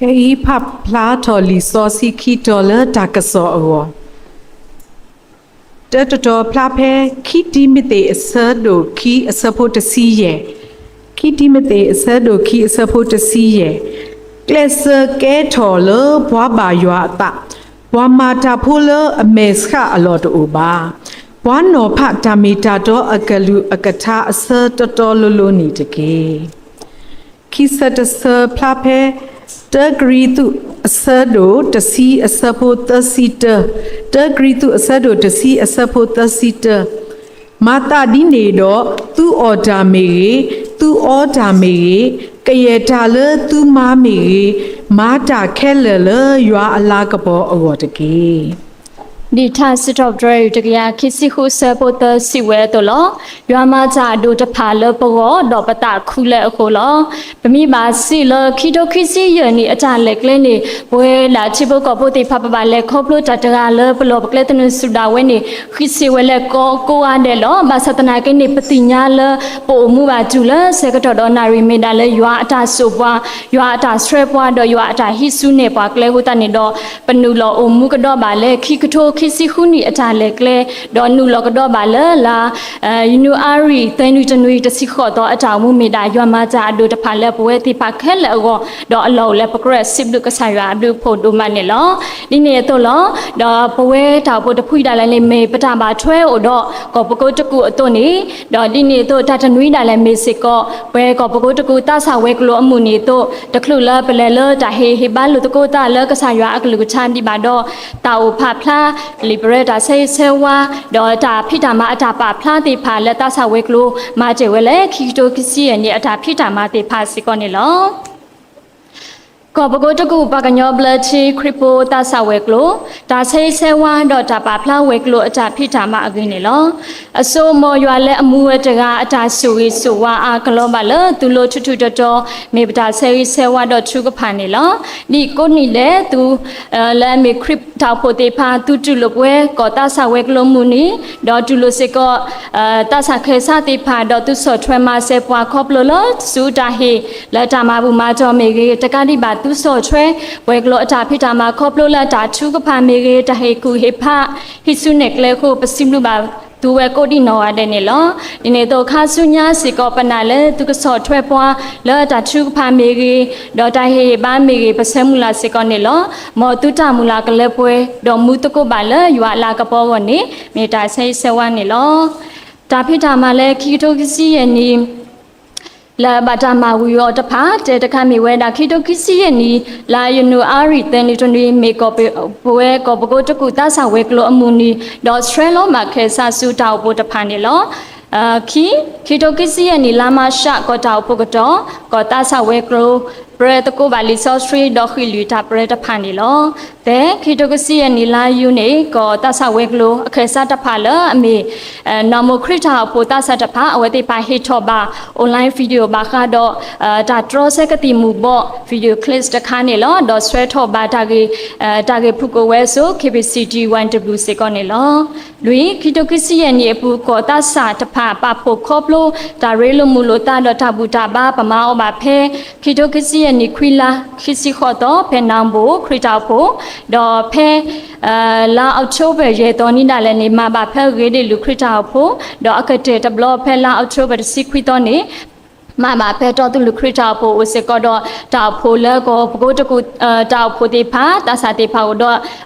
ခဲအံၤဖးဖျါထီၣ်လံာ်စီဆှံခံတီၤလၢတၢ်ကစီၣ်အဂီၢ်, တၢတတီၤဖျါဖဲ ခံတံၤမသ့း အဆၢဒိၣ်ခံအဆၢဖိတဆံယဲၢ်, ခံတံၤမသ့း အဆၢဒိၣ်ခံအဆၢဖိတဆံယဲၢ်, ကျဲးစၢးကဲထီၣ်လၢပှၤဘၣ်ယွၤအသး, ပှၤမၤတၢ်ဖိလၢအမဲာ်ဆှးအလီၢ်တအိၣ်ဘၣ်, ပှၤနီၤဖးတၢ်မ့ၢ်တၢ်တီအကလုၢ်အကထါအဆၢတီတီလိၤလိၤန့ၣ်တက့ၢ်. ခံဆၢတဆၢဖျါဖဲ တၢကရံၣ်သူး အဆၢဒိၣ်တဆံ အဆၢဖိသၢဆံတၢ, တၢကရံၣ်သူး အဆၢဒိၣ်တဆံ အဆၢဖိသၢဆံတၢ, မၤသးဒ်န့ၣ်ဒီး, သုအီၣ်တၢ်မ့ၢ်ဂ့ၤ, သုအီတၢ်မ့ၢ်ဂ့ၤ, ကယဲၢ်တၢ်လၢသုမၤမ့ၢ်ဂ့ၤ, မၤတၢ်ခဲလၢာ်လၢယွၤအလၤကပီၤအဂီၢ်တက့ၢ်. ဒ်ထါစံးထီၣ်ပတြၢၤ တကယၤခံဆံဃု အဆၢဖိသၢစံးဝဲအသိးလီၤ. ယွၤမၤတၢ်အဒိၣ်တဖၣ်လၢပဂီၢ် ဒီးပသးခုလၢအဃိလီၤ. ပမ့ၢ်ဘၣ်စံးလၢခံကထိခံဆံယဲၢ်နံၣ်အတၢ်လဲၤကျဲန့ၣ် ပဝဲဒၣ်ထံဖိကီၢ်ဖိသ့ၣ်တဖၣ် ပဘၣ်လဲၤခီဖျိတၢ်တဂၤလၢပလီၢ်ပကျဲသနၢၣ်ဆူၣ်ဒၣ်ဝဲန့ၣ် ဃံးစ့ၢ်ဝဲလၢကိးဂၤဒဲးလီၤ. ဘၣ်ဆၣ်သနာ်က့န့ၣ် ပသ့ၣ်ညါလၢပအိၣ်မူဘၣ်တုၤလၢဆၢကတီၢ်ဒီးနၣ်ရံၣ်မ့ၢ်ဒၣ်လၢယွၤအတၢ်စိာ်ပှၤ, ယွၤအတၢ်ဆှၢပှၤ ဒီးယွၤအတၢ်ဟံးစုနဲၣ်ပှၤကျဲအဃိသတးန့ၣ်ဒီး ပနုာ်လီၤအိၣ်မူကဒီးဘၣ်လၢခံကထိခံဆံဃုနံၣ်အတၢ်လဲၤကျဲ, ဒီးနုာ်လီၤကဒီးဘၣ်လၢလါ ယနူၤအါရံၤ သၢနွံတနွံ တဆံဃိးသီအတၢ်အိၣ်မူမ့ၢ်ဒၣ် ယွၤမၤတၢ်အဒိၣ်တဖၣ်လၢပဝဲသ့ၣ်တဖၣ်ခဲလၢာ်အဂီၢ်, ဒီးအလီၢ်အိၣ်လၢပကြၢးစံးဘျုးကစၢ်ယွၤအဘျုးအဖှိၣ်ဒိၣ်မးန့ၣ်လီၤ. ဒ်န့ၣ်အသိးလီၤ. ဒီးပဝဲတၢ်အိၣ်ဖှိၣ်တဖုဒၣ်လဲာ်န့ၣ် မ့ၢ်ပတၢ်ဘၣ်ထွဲအိၣ်ဒီး ကီၢ်ပကိတကူၣ်အသိးန့ၣ်, ဒီးဒ်န့ၣ်အသိးတၢ်တနွံဒၣ်လဲာ်မ့ၢ်စ့ၢ်ကီး ပဝဲကီၢ်ပကိတကူၣ်သးစၢ်ဝဲၤကျိၤအမုၢ်နံၤအသိး, တချုးလၢပလဲၤလၢတၢ်ဟ့ၣ်ဟ့ၣ်ဘါလိာ်သကိးသးလၢကစၢ်ယွၤအကလုၢ်ကထါဒံးဘၣ်ဒီး တၢ်အိၣ်ဖးဖျါ လံာ်ပရၢတၢ်ဆၢဂ့ၤဆၢဝါ, ဒီးတၢ်ဖံးတၢ်မၤအတၢ်ပာ်ဖျါသ့ၣ်တဖၣ်လၢသးစၢ်ဝဲၤကျိၤ မၤတ့ၢ်ဝဲလၢခံကထိခံဆံယဲၢ်နံၣ်အတၢ်ဖံးတၢ်မၤသ့ၣ်တဖၣ်စ့ၢ်ကီးန့ၣ်လီၤ. ကီၢ်ပကိတကူၣ်ပှၤကညီဘျၢထံခရံာ်ဖိသးစၢ်ဝဲၤကျိၤ, တၢ်ဆၢဂ့ၤဆၢဝါဒီးတၢ်ပာ်ဖျါဝဲၤကျိၤအတၢ်ဖံးတၢ်မၤအဂ့ၢ်န့ၣ်လီၤ. အစိကမီၤယွၤလၢအမူဝဲတဂၤအတၢ်ဆိၣ်ဂ့ၤဆိၣ်ဝါအါကလီၤဘၣ်လၢသုလိထူးထူးတီၤတီၤ မ့ၢ်ပတၢ်ဆၢဂ့ၤဆၢဝါဒီးထုကဖၣ်န့ၣ်လီၤ. ဒ်ကိးနံၣ်ဒဲးသု လၢအမ့ၢ်ခရံာ်ဖိတၢ်အိၣ်ဖှိၣ်သ့ၣ်တဖၣ် သုတူၢ်လိာ်ပဝဲကီၢ်သးစၢ်ဝဲၤကျိၤမုၢ်နံၤ, ဒီးတူၢ်လိာ်စ့ၢ်ကီး သးစၢ်ခၢၣ်စးသ့ၣ်တဖၣ် ဒီးသုဆီၣ်ထွဲမၤစၢၤပှၤခီဖျိလၢ ဆူတၢ်ဟ့ၣ်လၢတၢ်မၤဘူၣ်မၤတီၢ်မ့ၢ်ဂ့ၤ, တကးဒံးဘၣ်သုဆီၣ်ထွဲ ဝဲၤကျိၤအတၢ်ဖံးတၢ်မၤခီဖျိလၢတၢ်ထုကဖၣ်မ့ၢ်ဂ့ၤ, တၢ်ဟ့ၣ်ကူၣ်ဟ့ၣ်ဖး ဟံးစုနဲၣ်ကျဲအဃိ ပစံးဘျုးဘၣ်သုဝဲကိးဒံးနီၢ်ဂၤဒဲးန့ၣ်လီၤ. ဒ်န့ၣ်အသိးခါဆူညါစ့ၢ်ကီး ပနာ်လၢသုကဆီၣ်ထွဲပှၤ လၢတၢ်ထုကဖၣ်မ့ၢ်ဂ့ၤ, ဒီးတၢ်ဟ့ၣ်ဟ့ၣ်ဘါမ့ၢ်ဂ့ၤ ပဆၢမုၢ်လၢ်စ့ၢ်ကီးန့ၣ်လီၤ. မ်သုတၢ်မုၢ်လၢ်ကလၢပှဲၤ ဒီးမူသကိးဘၣ်လၢယွၤအလၤကပီၤအဂီၢ်န့ၣ် မ့ၢ်တၢ်ဆၢဂ့ၤဆၢဝါန့ၣ်လီၤ. တၢ်ဖံးတၢ်မၤလၢခံကထိခံဆံယဲၢ်နံၣ် လၢဘၣ်တၢ်မၤဝံၤအီၤတဖၣ် တဲတခါမ့ၢ်ဝဲဒၣ် ခံကထိခံဆံယဲၢ်နံၣ် လါယနူၤအါရံၤ သၢနွံတနွံ မ့ၢ်ကီၢ်ပဝဲကီၢ်ပကိတကူၣ်သးစၢ်ဝဲၤကျိၤအမုၢ်နံၤ ဒီးဆှၢလီၤမၤခၢၣ်စးဆူတၢ်အိၣ်ဖှိၣ်တဖၣ်န့ၣ်လီၤ. ခံ, ခံကထိခံဆံယဲၢ်နံၣ် လါမၤရှး ကီၢ်တၢ်အိၣ်ဖှိၣ်ကတီၢ် ကီၢ်သးစၢ်ဝဲၤကျိၤ ပြၢသကိးဘၣ်လံာ်စီဆှံ ဒီးဃံးလွံၢ်တၢ်ပြၢတဖၣ်န့ၣ်လီၤ. သၢ, ခံကထိခံဆံယဲၢ်နံၣ် လါယူန့ၣ် ကီၢ်သးစၢ်ဝဲၤကျိၤ အခၢၣ်စးတဖၣ်လၢအမ့ၢ် နီၢ်မိၢ်ခရံာ်တၢ်အိၣ်ဖှိၣ်သးစၢ်တဖၣ် အဝဲသ့ၣ်တဖၣ်ဟ့ၣ်ထီၣ်ဘၣ် online video ဘၣ်ဃးဒီး တၢ်တြီဆၢကသံၣ်မူၤဘှီး video clips တခါန့ၣ်လီၤ. ဒီးဆှၢထီၣ်ဘၣ်တၢ်ဂ့ၢ် တၢ်ဂ့ၢ်ဖုၣ်ကိာ်ဝဲအစိၤ KBC D one W စ့ၢ်ကီးန့ၣ်လီၤ. လွံၢ်, ခံကထိခံဆံယဲၢ်နံၣ်အပူၤ ကီၢ်သးစၢ်တဖၣ် ပာ်ဖှိၣ်ခီဖျိ တၢ်ရ့လိာ်မုာ်လိာ်သးဒီးတၢ်ဘူၣ်တၢ်ဘါ ပမၤအီၤဘၣ်ဖဲ ခံကထိခံဆံယဲၢ်နံၣ် ခွံလါ ခံဆံဃိးသီ ဖဲနၢ်ဘိၣ်ခရံာ်တၢ်အိၣ်ဖှိၣ်, ဒီးဖဲ လါ October ယဲၢ်သီနံၤဒၣ်လဲာ်န့ၣ် မၤဘၣ်ဖဲဂ့ၤဒ့ၣ်လူၢ်ခရံာ်တၢ်အိၣ်ဖှိၣ်, ဒီးအကတၢၢ်တဘျီဖဲလါ October တဆံခွံသီန့ၣ် မၤဘၣ်ဖဲတီသူၣ်လူၢ်ခရံာ်တၢ်အိၣ်ဖှိၣ်အိၣ်စ့ၢ်ကီးဒီး တၢ်အိၣ်ဖှိၣ်လၢကီၢ်ပကိတကူၣ် တၢ်အိၣ်ဖှိၣ်သ့ၣ်တဖၣ် သးစၢ်သ့ၣ်တဖၣ်အိၣ်ဒီး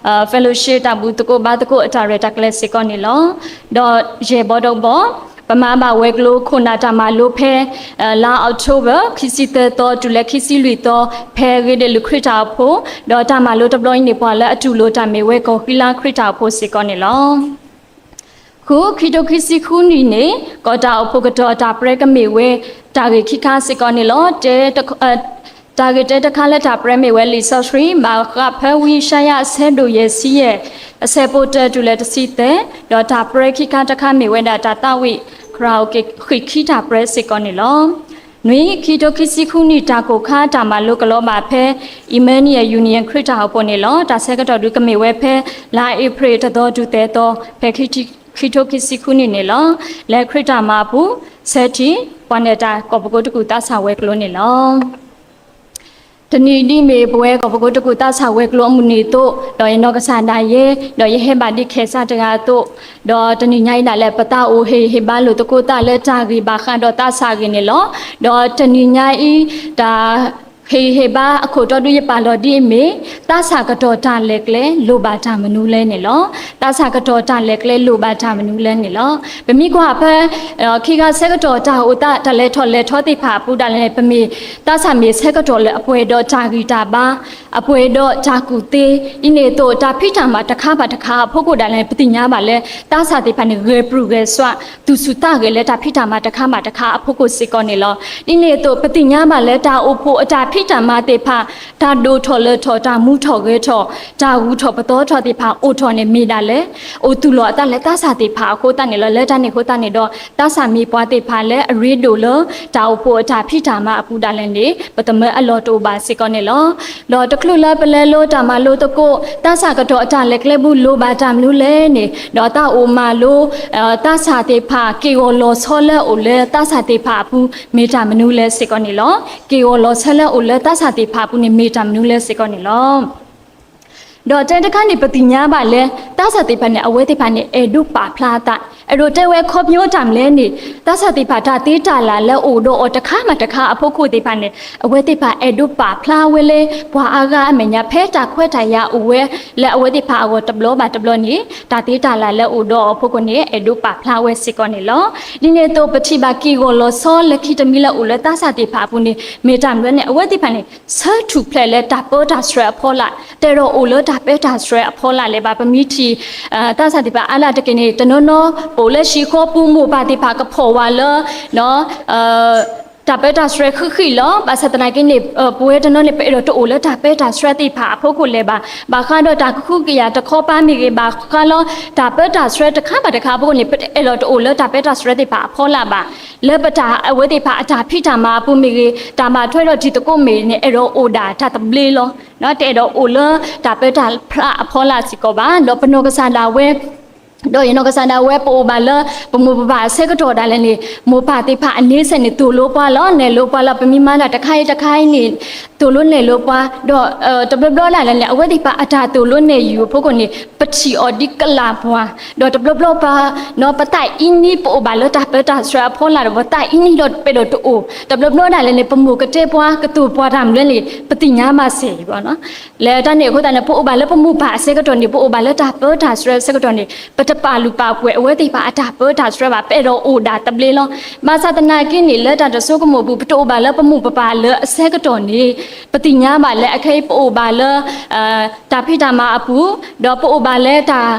fellowship တၢ်ဘူၣ်သကိးဘါသကိးအတၢ်ရဲၣ်တၢ်ကျဲၤစ့ၢ်ကီးန့ၣ်လီၤ. ဒီးယဲၢ်ဘီတဘီ ပမၤဘၣ်ဝဲၤကျိၤခိၣ်နၢ်တၢ်မၤလိဖဲ လါ October ခံဆံသၢသီ တုၤလၢခံဆံလွံၢ်သီ ဖဲဂ့ၤဒ့ၣ်လူၢ်ခရံာ်တၢ်အိၣ်ဖှိၣ်, ဒီးတၢ်မၤလိတဘျီအံၤန့ၣ် ပှၤလၢအတူၢ်လိာ်တၢ်မ့ၢ်ဝဲကီၢ်ဃံလါခရံာ်တၢ်အိၣ်ဖှိၣ်စ့ၢ်ကီးန့ၣ်လီၤ. ဃု, ခံကထိခံဆံဃုနံၣ်န့ၣ် ကီၢ်တၢ်အိၣ်ဖှိၣ်ကတီၢ်တၢ်ပြၢကမ့ၢ်ဝဲ တၢ်ဂ့ၢ်ခံခါစ့ၢ်ကီးန့ၣ်လီၤ. တၢ်ဂ့ၢ်တဲတခါလၢတၢ်ပြၢမ့ၢ်ဝဲလံာ်စီဆှံ ဘၣ်ဃးဖၢဝံယၡါယၤအဆၢဒိၣ်ယဲၢ်ဆံယဲၢ် အဆၢဖိတၢတုၤလၢတဆံသၢ, ဒီးတၢ်ပြၢခံခါတခါမ့ၢ်ဝဲဒၣ်တၢ်သးဝံၣ် ကရၢ်အိၣ်က့ၤဃံးခံတၢ်ပြၢစ့ၢ်ကီးန့ၣ်လီၤ. နွံ, ခံကထိခံဆံဃုနံၣ် တၢ်ကိၢ်ခါတၢ်မၤလိကလီၤဘၣ်ဖဲ Emmanuel Union ခရံာ်တၢ်အိၣ်ဖှိၣ်န့ၣ်လီၤ. တၢ်ဆၢကတီၢ်ဒုးကမ့ၢ်ဝဲဖဲ လါအ့ဖြ့ၣ်တသီတုၤသၢသီ ဖဲခံကထိခံဆံဃုနံၣ်န့ၣ်လီၤ. လၢခရံာ်တၢ်မၤအပူၤ ဆၢထံၣ် ပှၤနဲၣ်တၢ်ကီၢ်ပကိတကူၣ်သးစၢ်ဝဲၤကျိၤန့ၣ်လီၤ. တနံၤဒ်မ့ၢ်ပဝဲကီၢ်ပကိးတကူာ်သးစၢ်ဝဲၤကျိၤအမုၢ်နံၤအသိး, ဒီးယနီၢ်ကစၢ်ဒၣ်ယဲ, ဒီးယဟဲဘၣ်ဒ်ခဲၣ်စးတဂၤအသိး, ဒီးတနံၤညါအံၤဒၣ်လဲာ် ပသးအိၣ်ဟ့ၣ်ဂံၢ်ဟ့ၣ်ဘါလိာ်သကိးသးလၢတၢ်ဂံၢ်ဘၣ်ဃးဒီးသးစၢ်အဂ့ၢ်န့ၣ်လီၤ. ဒီးတနံၤညါအံၤ တၢ်ဟ့ၣ်ဂံၢ်ဟ့ၣ်ဘါအခိၣ်တီဒုးယပာ်လီၤဒ်အမ့ၢ် သးစၢ်ကတီၢ်တၢ်လဲၤကျဲ လိၣ်ဘၣ်တၢ်မနုၤလဲၣ်န့ၣ်လီၤ. သးစၢ်ကတီၢ်တၢ်လဲၤကျဲ လိၣ်ဘၣ်တၢ်မနုၤလဲၣ်န့ၣ်လီၤ. ပမ့ၢ်ကွၢ်ဖဲ ခံဂၤဆၢကတီၢ်တၢ်အိၣ်သးတၢ်လဲၤထီၣ်လဲၤထီသ့ၣ်တဖၣ်အပူၤဒၣ်လဲာ်န့ၣ် ပမ့ၢ် သးစၢ်မ့ၢ်ဆၢကတီၢ်လၢအပှဲၤဒီးတၢ်ဂံၢ်တၢ်ဘါ, အပှဲၤဒီးတၢ်ကူၣ်သ့, ဒ်န့ၣ်အသိးတၢ်ဖံးတၢ်မၤတခါဘၣ်တခါအဖီခိၣ်ဒၣ်လဲာ်န့ၣ် ပသ့ၣ်ညါဘၣ်လၢ သးစၢ်သ့ၣ်တဖၣ်န့ၣ် ဂဲၤပြူၤဂဲၤစွါ သူၣ်ဆူၣ်သးဂဲၤလၢတၢ်ဖံးတၢ်မၤတခါဘၣ်တခါအဖီခိၣ်စ့ၢ်ကီးန့ၣ်လီၤ. ဒ်န့ၣ်အသိး ပသ့ၣ်ညါဘၣ်လၢတၢ်အိၣ်ဖှိၣ်အတၢ်ဖံးတၢ်မၤသ့ၣ်တဖၣ် တၢ်ဒိၣ်ထီၣ်လဲၤထီၣ် တၢ်မူထီၣ်ဂဲၤထီၣ် တၢ်ဂုၤထီၣ်ပသီထီၣ်သ့ၣ်တဖၣ်အိၣ်ထီၣ်န့ၣ်မ့ၢ်ဒၣ်လဲာ် အိၣ်သူၣ်လီၤအသးလၢသးစၢ်သ့ၣ်တဖၣ်အဃိသတးန့ၣ်လီၤ. လၢတၢ်န့ၣ်အဃိသတးန့ၣ်ဒီး သးစၢ်မ့ၢ်ပှၤသ့ၣ်တဖၣ်လၢအရ့ဒိၣ်လၢ တၢ်အိၣ်ဖှိၣ်အတၢ်ဖံးတၢ်မၤအပူၤဒၣ်လဲာ်န့ၣ် ပသမၢအလီၢ်တအိၣ်ဘၣ်စ့ၢ်ကီးန့ၣ်လီၤ. ဒီးတချုးလၢပလဲၤလိတၢ်မၤလိသကိး သးစၢ်ကတီၢ်အတၢ်လဲၤကျဲပူၤလိၣ်ဘၣ်တၢ်မနုၤလဲၣ်န့ၣ် ဒီးသးအိၣ်မၤလိ သးစၢ်သ့ၣ်တဖၣ်က့ၢ်ဂီၤလီၤဆီလၢအအိၣ်လၢသးစၢ်သ့ၣ်တဖၣ်အပူၤ မ့ၢ်တၢ်မနုၤလဲၣ်စ့ၢ်ကီးန့ၣ်လီၤ. က့ၢ်ဂီၤလီၤဆီလၢအအိၣ်လၢသးစၢ်သ့ၣ်တဖၣ်အပူၤန့ၣ် မ့ၢ်တၢ်မနုၤလဲၣ်စ့ၢ်ကီးန့ၣ်လီၤ. ဒီးတဲတခါန့ၣ် ပသ့ၣ်ညါဘၣ်လၢ သးစၢ်သ့ၣ်တဖၣ်န့ၣ် အဝဲသ့ၣ်တဖၣ်န့ၣ် အဲၣ်ဒိးပာ်ဖျါအသး အဲၣ်ဒိးတဲဝဲခီပညီတၢ်မနုၤလဲၣ်န့ၣ် သးစၢ်သ့ၣ်တဖၣ်တၢ်သ့တၢ်လၢ်လၢအအိၣ်ဒီးအီၤတခါဘၣ်တခါအဖီခိၣ်သ့ၣ်တဖၣ်န့ၣ် အဝဲသ့ၣ်တဖၣ်အဲၣ်ဒိးပာ်ဖျါဝဲလၢ ပှၤအါဂၤအမဲာ်ညါ ဖဲတၢ်ခွဲးတၢ်ယာ်အိၣ်ဝဲ လၢအဝဲသ့ၣ်တဖၣ်အဂီၢ်တဘျီဘၣ်တဘျီန့ၣ် တၢ်သ့တၢ်လၢ်လၢအအိၣ်ဒီးအီၤအဖီခိၣ်န့ၣ် အဲၣ်ဒိးပာ်ဖျါဝဲစ့ၢ်ကီးန့ၣ်လီၤ. ဒ်န့ၣ်အသိး ပထံၣ်ဘၣ်က့ၢ်ဂီၤလီၤဆီလၢခံတမံၤလၢအအိၣ်လၢသးစၢ်သ့ၣ်တဖၣ်အပူၤန့ၣ် မ့ၢ်တၢ်မနုၤလဲၣ်န့ၣ် အဝဲသ့ၣ်တဖၣ်န့ၣ် ဆၢထူၣ်ဖျဲးလၢတၢ်ပၢတၢ်ဆှၢအဖီလာ် တအဲၣ်ဒိးအိၣ်လၢတၢ်ပၢတၢ်ဆှၢအဖီလာ်လၢၤဘၣ်. ပမ့ၢ်ထံၣ် သးစၢ်သ့ၣ်တဖၣ်အါလၢ်တက့ၢ်န့ၣ် တနီၤနီၤ ပအိၣ်လၢဟံၣ်ဃီပူၤ မိၢ်ပၢ်သ့ၣ်တဖၣ်ကဖီၣ်ဝဲလၢ တၢ်ပၢတၢ်ဆှၢဃံးဃံးလီၤ. ဘၣ်ဆၣ်သနာ်က့န့ၣ် ပဝဲတနီၤန့ၣ် ပအဲၣ်ဒိးတအိၣ်လၢတၢ်ပၢတၢ်ဆှၢသ့ၣ်တဖၣ်အဖီခိၣ်လၢၤဘၣ်. ဘၣ်ဃးဒီးတၢ်ကဟုကယာ်တခီပၤမ့ၢ်ဂ့ၤ ဘၣ်ဃးလၢ တၢ်ပၢတၢ်ဆှၢတခါဘၣ်တခါအဖီခိၣ်န့ၣ် ပတအဲၣ်ဒိးတအိၣ်လၢတၢ်ပၢတၢ်ဆှၢသ့ၣ်တဖၣ်အဖီလာ်ဘၣ်. လၢပတၢ်အဝဲသ့ၣ်တဖၣ်အတၢ်ဖံးတၢ်မၤအပူၤမ့ၢ်ဂ့ၤ တၢ်ဘၣ်ထွဲဒီးတံၤသကိးမ့ၢ်ဂ့ၤန့ၣ် အဲၣ်ဒိးအိၣ်ဒၣ်တၢ်သဘျ့လီၤ. တအဲၣ်ဒိးအိၣ်လၢတၢ်ပၢတၢ်ဖျါအဖီလာ်စ့ၢ်ကီးဘၣ်. ဒီးပနီၢ်ကစၢ်ဒၣ်ဝဲ ဒီးယနီၢ်ကစၢ်ဒၣ်ဝဲ ပအိၣ်ဘၣ်လၢ ပမိၢ်ပပၢ်အဆၢကတီၢ်ဒၣ်လဲာ်န့ၣ် မိၢ်ပၢ်သ့ၣ်တဖၣ်အန့ဆၢၣ်န့ၣ် သိၣ်လိပှၤလီၤ နဲၣ်လိပှၤလီၤ. ပမ့ၢ်မၤတၢ်တခါအံၤတခါအံၤန့ၣ် သိၣ်လိနဲၣ်လိပှၤ ဒီးတဘျီဘျီဒၣ်လဲာ်န့ၣ် အဝဲသ့ၣ်တဖၣ်အတၢ်သိၣ်လိနဲၣ်ယုၢ်အဖီခိၣ်န့ၣ် ပထံၣ်အီၤဒ်ကလၢ်ပှၤ ဒီးတဘျီဘျီပှၤ ပသးအံၤန့ၣ် ပအိၣ်ဘၣ်လၢတၢ်ပၢတၢ်ဆှၢအဖီလာ်ဒီး ပသးအံၤန့ၣ်ဒီးပအဲၣ်ဒိးတအိၣ် တဘျီဘျီဒၣ်လဲာ်န့ၣ် ပမိၢ်ကတဲပှၤ ကသိၣ်ပှၤတၢ်မနုၤလဲၣ်န့ၣ် ပသ့ၣ်ညါဘၣ်စ့ၢ်ကီး လၢတၢ်န့ၣ်အဃိသတးန့ၣ် ပအိၣ်ဘၣ်လၢပမိၢ်ပၢ်အဆၢကတီၢ်န့ၣ် ပအိၣ်ဘၣ်လၢတၢ်ပၢတၢ်ဆှၢအဆၢကတီၢ်န့ၣ် ပတပာ်လုၢ်ပာ်ပှ့ၤအဝဲသ့ၣ်တဖၣ်အတၢ်ပၢတၢ်ဆှၢဘၣ် ပအဲၣ်ဒိးအိၣ်ဒၣ်သဘျ့လီၤ. ဘၣ်ဆၣ်သနာ်က့န့ၣ် လၢတၢ်တစိကမီၤပူၤ ပတအိၣ်ဘၣ်လၢပမိၢ်ပပၢ်လၢအဆၢကတီၢ်န့ၣ် ပသ့ၣ်ညါဘၣ်လၢအခဲအံၤပအိၣ်ဘၣ်လၢ တၢ်ဖံးတၢ်မၤအပူၤ ဒီးပအိၣ်ဘၣ်လၢတၢ်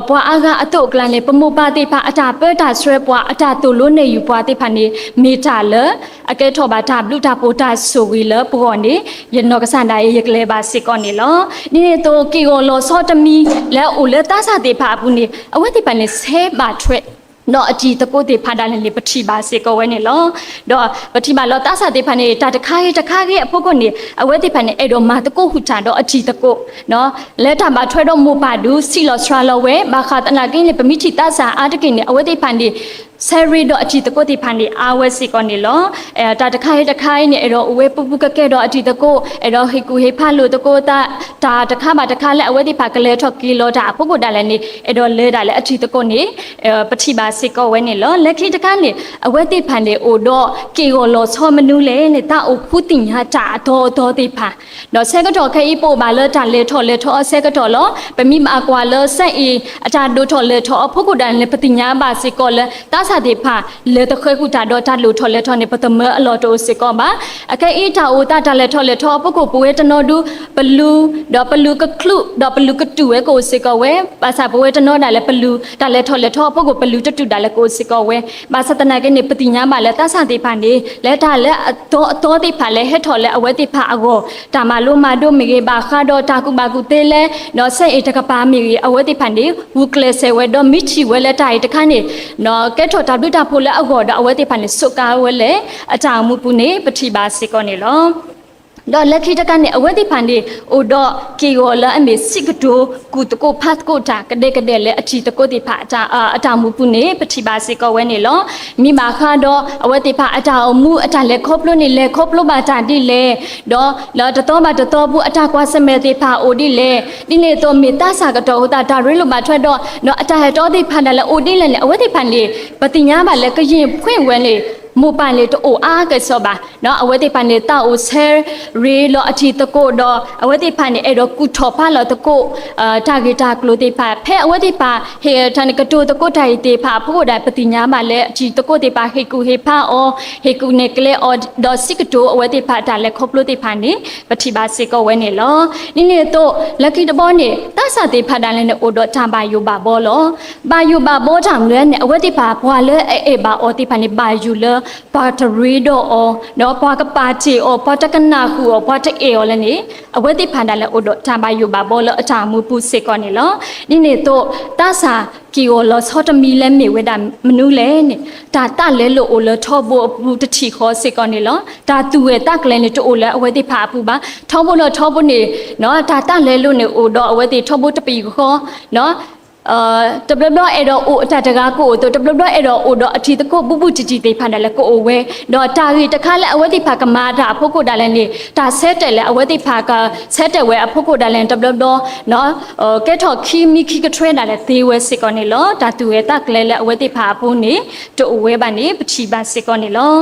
ပှၤအါဂၤအသိးအကျါန့ၣ် ပမိၢ်ပၢ်သ့ၣ်တဖၣ်အတၢ်ပၢတၢ်ဆှၢပှၤ အတၢ်သိၣ်လိနဲၣ်ယုၢ်ပှၤသ့ၣ်တဖၣ်န့ၣ် မ့ၢ်တၢ်လၢ အကဲထီၣ်ဘၣ်တၢ်ဘျုးတၢ်ဖှိၣ်တၢ်ဆိၣ်ဂ့ၤလၢပဂီၢ်န့ၣ် ယနီၢ်ကစၢ်ဒၣ်အံၤ ယကလဲၤဘၣ်စ့ၢ်ကီးန့ၣ်လီၤ. ဒ်န့ၣ်အသိး က့ၢ်ဂီၤလီၤဆီတမံၤလၢအအိၣ်လၢသးစၢ်သ့ၣ်တဖၣ်အပူၤန့ၣ် အဝဲသ့ၣ်တဖၣ်န့ၣ် ဆဲးဘၣ်ထွဲ ဒီးအတံၤသကိးသ့ၣ်တဖၣ်ဒၣ်လဲာ်န့ၣ် ပထံၣ်ဘၣ်စ့ၢ်ကီးဝဲန့ၣ်လီၤ. ဒီးပထံၣ်ဘၣ်လီၤသးစၢ်သ့ၣ်တဖၣ်န့ၣ် တၢ်တခါဂ့ၤတခါဂ့ၤအဖီခိၣ်န့ၣ် အဝဲသ့ၣ်တဖၣ်န့ၣ် အဲၣ်ဒိးမၤသကိးဟူးတၢ်ဒီးအတံၤသကိး လၢတၢ်ဘၣ်ထွဲဒီးမိၢ်ပၢ်ဒုး ဆံးလီၤစှၤလီၤဝဲ ဘၣ်ဃးသနာ်က့န့ၣ် ပမ့ၢ်ထံၣ်သးစၢ်အါတက့ၢ်န့ၣ် အဝဲသ့ၣ်တဖၣ်န့ၣ် ဆဲးရ့ဒီးအတံၤသကိးသ့ၣ်တဖၣ်န့ၣ် အါဝဲစ့ၢ်ကီးန့ၣ်လီၤ. တၢ်တခါဂ့ၤတခါဂ့ၤန့ၣ် အဲၣ်ဒိးအိၣ်ဝဲပူၤပူၤကဲကဲဒီးအတံၤသကိး အဲၣ်ဒိးဟ့ၣ်ကူၣ်ဟ့ၣ်ဖးလိာ်သကိးသး တၢ်တခါဘၣ်တခါလၢအဝဲသ့ၣ်တဖၣ်ကလဲၤထီၣ်က့ၤလီၤတၢ်အဖီခိၣ်ဒၣ်လဲာ်န့ၣ် အဲၣ်ဒိးလဲၤဒၣ်လၢအတံၤသကိးန့ၣ် ပထံၣ်ဘၣ်စ့ၢ်ကီးဝဲန့ၣ်လီၤ. လၢခံတခါန့ၣ် အဝဲသ့ၣ်တဖၣ်န့ၣ် အိၣ်ဒီးက့ၢ်ဂီၤလီၤဆီမနုၤလဲၣ်န့ၣ် သးအိၣ်ခူသူၣ်ညါတၢ်အသီအသီသ့ၣ်တဖၣ် ဒီးဆၢကတီၢ်ခဲအံၤ ပအိၣ်ဘၣ်လၢတၢ်လဲၤထီၣ်လဲၤထီအဆၢကတီၢ်လီၤ. ပမ့ၢ်ဘၣ်ကွၢ်လၢ ဆၢအ့ၣ် အတၢ်ဒိၣ်ထီၣ်လဲၤထီအဖီခိၣ်ဒၣ်လဲာ်န့ၣ် ပသ့ၣ်ညါဘၣ်စ့ၢ်ကီးလၢ သးစၢ်သ့ၣ်တဖၣ် လဲၤသဃဲၤဃုာ်တၢ်ဒီးတၢ်ဒိၣ်ထီၣ်လဲၤထီန့ၣ် ပသမၢအလီၢ်တအိၣ်စ့ၢ်ကီးဘၣ်. အခဲအံၤတၢ်အိၣ်သးတၢ်လဲၤထီၣ်လဲၤထီအဖီခိၣ် ပဝဲတနီၤဒုး ပလူၤ ဒီးပလူၤကချုး ဒီးပလူၤကတုာ်ဝဲကအိၣ်စ့ၢ်ကီးဝဲ ဘၣ်ဆၣ်ပဝဲတနီၤဒၣ်လဲာ် ပလူၤတၢ်လဲၤထီၣ်လဲၤထီအဖီခိၣ် ပလူၤတတုာ်ဒၣ်လဲာ်ကအိၣ်စ့ၢ်ကီးဝဲ ဘၣ်ဆၣ်သနာ်က့န့ၣ် ပသ့ၣ်ညါဘၣ်လၢသးစၢ်သ့ၣ်တဖၣ်န့ၣ် လၢတၢ်လၢအသီအသီသ့ၣ်တဖၣ် လဲၤဟဲထီၣ်လၢအဝဲသ့ၣ်တဖၣ်အဂီၢ် တၢ်မၤလိမၤဒိးမ့ၢ်ဂ့ၤ ဘၣ်ဃးဒီးတၢ်ကူၣ်ဘၣ်ကူၣ်သ့လဲၣ် ဒီးဆၢအ့ၣ်တကပၤမ့ၢ်ဂ့ၤ အဝဲသ့ၣ်တဖၣ်န့ၣ် ဂုာ်ကျဲးစၢးဝဲ ဒီးမ့ၢ်ထံၣ်ဝဲလၢတၢ်အံၤတခါန့ၣ် ကဲထီၣ်တၢ်ဘျုးတၢ်ဖှိၣ်လၢအဂီၢ်ဒီး အဝဲသ့ၣ်တဖၣ်န့ၣ် စူးကါဝဲလၢ အတၢ်အိၣ်မူပူၤန့ၣ် ပထံၣ်ဘၣ်စ့ၢ်ကီးန့ၣ်လီၤ. ဒီးလၢခံတခါန့ၣ် အဝဲသ့ၣ်တဖၣ်န့ၣ် အိၣ်ဒီးက့ၢ်ဂီၤလၢအမ့ၢ်စံးကတိၤ ကူၣ်သကိးဖးသကိးတၢ်ကဒဲကဒဲလၢအတံၤသကိးသ့ၣ်တဖၣ် အတၢ်မူပူၤန့ၣ် ပထံၣ်ဘၣ်စ့ၢ်ကီးဝဲန့ၣ်လီၤ. မ့ၢ်ဘၣ်ဃးဒီးအဝဲသ့ၣ်တဖၣ်အတၢ်အိၣ်မူအတၢ်လဲၤခီဖျိန့ၣ် လဲၤခီဖျိဘၣ်တၢ်ဒ်လဲၣ်, ဒီးလၢတသီဘၣ်တသီပူၤအတၢ်ကွၢ်ဆၢၣ်မဲာ်သ့ၣ်တဖၣ်အိၣ်ဒ်လဲၣ်, ဒ်န့ၣ်အသိးမ့ၢ်သးစၢ်ကတီၢ်အဃိသတး တၢ်ရ့လိာ်ဘၣ်ထွဲဒီး ဒီးအတၢ်ဟဲတီသ့ၣ်တဖၣ်ဒၣ်လဲာ်အိၣ်ဒ်လဲၣ်န့ၣ် အဝဲသ့ၣ်တဖၣ်န့ၣ် ပသ့ၣ်ညါဘၣ်လၢကယ့ၢ်ဖှ့ၣ်ဝဲန့ၣ် မိၢ်ပၢ်န့ၣ်တအိၣ်အါကစီၣ်ဘၣ်. အဝဲသ့ၣ်တဖၣ်န့ၣ် သးအိၣ်ဆၢရ့ဒီးအတံၤသကိးဒီး အဝဲသ့ၣ်တဖၣ်န့ၣ် အဲၣ်ဒိးကူၣ်ထီၣ်ဖးလီၤသကိး တၢ်ဂ့ၢ်တၢ်ကျိၤသ့ၣ်တဖၣ် ဖဲအဝဲသ့ၣ်တဖၣ် ဟ့ၣ်ထီၣ်န့ၣ် ကတိၤသကိးတၢ်အံၤသ့ၣ်တဖၣ်အဖီခိၣ်ဒၣ် ပသ့ၣ်ညါဘၣ်လၢအတံၤသကိးသ့ၣ်တဖၣ် ဟ့ၣ်ကူၣ်ဟ့ၣ်ဖးအီၤ, ဟ့ၣ်ကူၣ်နဲၣ်ကျဲအီၤ ဒီးစံးကတိၤအဝဲသ့ၣ်တဖၣ်တၢ်လဲၤခီဖျိသ့ၣ်တဖၣ်န့ၣ် ပထံၣ်ဘၣ်စ့ၢ်ကီးဝဲန့ၣ်လီၤ. ဒ်န့ၣ်အသိး လၢခံတဘီန့ၣ် သးစၢ်သ့ၣ်တဖၣ်ဒၣ်လဲာ်န့ၣ် အိၣ်ဒီးတၢ်ဘၣ်ယိၣ်ဘၣ်ဘီလီၤ. ဘၣ်ယိၣ်ဘၣ်ဘီတၢ်မနုၤလဲၣ်န့ၣ် အဝဲသ့ၣ်တဖၣ် ပှၤလၢအအဲၣ်ဘၣ်အီၤသ့ၣ်တဖၣ်န့ၣ် ဘၣ်ယိၣ်လၢ ပှၤတရ့ဒီးအီၤ, ဒီးပှၤကပာ်တ့ၢ်အီၤ, ပှၤတကနၣ်ဃုာ်အီၤ, ပှၤတအဲၣ်အီၤလဲၣ်န့ၣ် အဝဲသ့ၣ်တဖၣ်ဒၣ်လဲာ်အိၣ်ဒီးတၢ်ဘၣ်ယိၣ်ဘၣ်ဘီလၢအတၢ်အိၣ်မူပူၤစ့ၢ်ကီးန့ၣ်လီၤ. ဒ်န့ၣ်အသိး သးစၢ်က့ၢ်ဂီၤလီၤဆီတမံၤလၢမ့ၢ်ဝဲဒၣ်မနုၤလဲၣ်န့ၣ် တၢ်သးလဲလိာ်အိၣ်လၢထီဘိအပူၤတထံၣ်ဃီစ့ၢ်ကီးန့ၣ်လီၤ. တၢ်သူၣ်ဝဲၢ်သးကျဲၤန့ၣ် တအိၣ်လၢအဝဲသ့ၣ်တဖၣ်အပူၤဘၣ်. ထီဘိလီၤထီဘိန့ၣ် တၢ်သးလဲလိာ်န့ၣ် အိၣ်ဒီးအဝဲသ့ၣ်ထီဘိတပံၤဃီ တဘျီဘျီအဲၣ်ဒိးအိၣ်အတၢ်တဂၤကအိၣ်အသိး တဘျီဘျီအဲၣ်ဒိးအိၣ်ဒီးအတံၤသကိးဘူးဘူးတံၢ်တံၢ်သ့ၣ်တဖၣ်ဒၣ်လဲာ်ကအိၣ်ဝဲ, ဒီးတၢ်ဂ့ၢ်တခါလၢအဝဲသ့ၣ်တဖၣ်ကမၤတၢ်အဖီခိၣ်ဒၣ်လဲာ်န့ၣ် တၢ်ဆၢတဲာ်လၢအဝဲသ့ၣ်တဖၣ်ကဆၢတဲာ်ဝဲအဖီခိၣ်ဒၣ်လဲာ်န့ၣ် တဘျီဘျီ ကဲထီၣ်ခံမံၤခံကထွဲဒၣ်လဲာ်သ့ဝဲစ့ၢ်ကီးန့ၣ်လီၤ. တၢ်သူၣ်ဝဲၢ်သးကျဲၤလၢအဝဲသ့ၣ်တဖၣ်အပူၤန့ၣ် တအိၣ်ဝဲဘၣ်န့ၣ် ပထံၣ်ဘၣ်စ့ၢ်ကီးန့ၣ်လီၤ.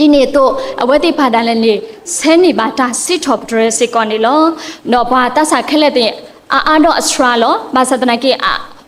ဒ်န့ၣ်အသိး အဝဲသ့ၣ်တဖၣ်ဒၣ်လဲာ်န့ၣ် ဆဲးန့ၢ်ဘၣ်တၢ်စံးထီၣ်ပတြၢၤစ့ၢ်ကီးန့ၣ်လီၤ. ဒီးပှၤသးစၢ်ခဲလၢာ်သ့ၣ် အါအါဒီးအစှၤလီၤ. ဘၣ်ဆၣ်သနာ်က့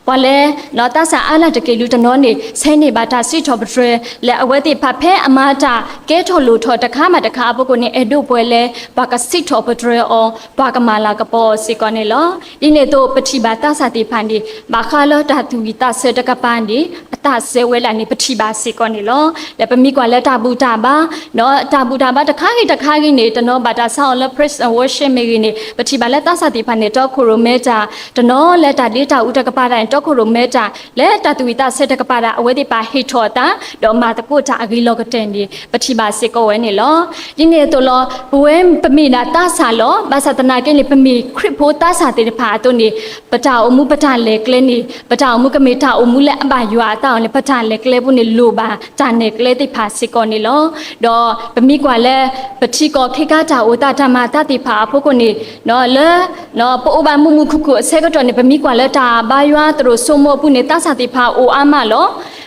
ပှၤလၢ သးစၢ်အါလၢ်တက့ၢ်လူၤတနီၤန့ၣ် ဆဲးန့ၢ်ဘၣ်တၢ်စံးထီၣ်ပတြၢၤ လၢအဝဲသ့ၣ်တဖၣ်ဖဲအမၤတၢ်ကဲထီၣ်လိၣ်ထီၣ်တခါမးတခါအဖီခိၣ်န့ၣ် အဲၣ်ဒိးပှဲၤလၢ ပှၤကစံးထီၣ်ပတြၢၤအီၤ ပှၤကမၤလၤကပီၤအီၤစ့ၢ်ကီးန့ၣ်လီၤ. ဒ်န့ၣ်အသိး ပထံၣ်ဘၣ်သးစၢ်သ့ၣ်တဖၣ်န့ၣ် ဘၣ်ဃးလၢတၢ်သူၣ်ဝံၣ်သးဆၢတကပၤန့ၣ် အသးစဲဝဲဒၣ်န့ၣ် ပထံၣ်ဘၣ်စ့ၢ်ကီးန့ၣ်လီၤ. လၢပမ့ၢ်ကွၢ်လၢတၢ်ဘူၣ်တၢ်ဘါ တၢ်ဘူၣ်တၢ်ဘါတခါဂ့ၤတခါဂ့ၤန့ၣ် တနီၤဘၣ်တၢ်ဆါအီၤလၢ praise and worship မ့ၢ်ဂ့ၤန့ၣ် ပထံၣ်ဘၣ်လၢသးစၢ်သ့ၣ်တဖၣ်န့ၣ် တီခိၣ်ရိၣ်မဲတၢ်, တနီၤလၢတၢ်ဒ့တၢ်အူတကပၤဒၣ်န့ၣ် တီခိၣ်ရိၣ်မဲတၢ်, လၢတၢ်သူၣ်ဝံၣ်သးဆၢတကပၤဒၣ် အဝဲသ့ၣ်တဖၣ်ဟ့ၣ်ထီၣ်အသး ဒီးမၤသကိးတၢ်အဂ့ၤလီၤကတၢၢ်န့ၣ် ပထံၣ်ဘၣ်စ့ၢ်ကီးဝဲန့ၣ်လီၤ. ဒ်န့ၣ်အသိးလီၤ ပဝဲပမ့ၢ်ဒၣ်သးစၢ်လီၤ. ဘၣ်ဆၣ်သနာ်က့န့ၣ် ပမ့ၢ်ခရံာ်ဖိသးစၢ်သ့ၣ်တဖၣ်အသိးန့ၣ် ပတၢ်အိၣ်မူပတၢ်လဲၤကျဲန့ၣ် ပတၢ်အိၣ်မူကမ့ၢ်တၢ်အိၣ်မူလၢအဘၣ်ယွၤအသးအီၤန့ၣ် ပတၢ်လဲၤကျဲပူၤန့ၣ် လိၣ်ဘၣ်တၢ်နဲၣ်ကျဲသ့ၣ်တဖၣ်စ့ၢ်ကီးန့ၣ်လီၤ. ဒီးပမ့ၢ်ကွၢ်လၢ ပထံကီၢ်ခ့ခါတၢ်အိၣ်သးတၢ်မၤအသးသ့ၣ်တဖၣ်အဖီခိၣ်န့ၣ် လၢ ပအိၣ်ဘၣ်မုာ်မုာ်ခုၣ်ခုၣ်အဆၢကတီၢ်န့ၣ် ပမ့ၢ်ကွၢ်လၢတၢ်ဘါယွၤသရိာ်စိမိၤအပူၤန့ၣ် သးစၢ်သ့ၣ်တဖၣ်အိၣ်အါမးလီၤ.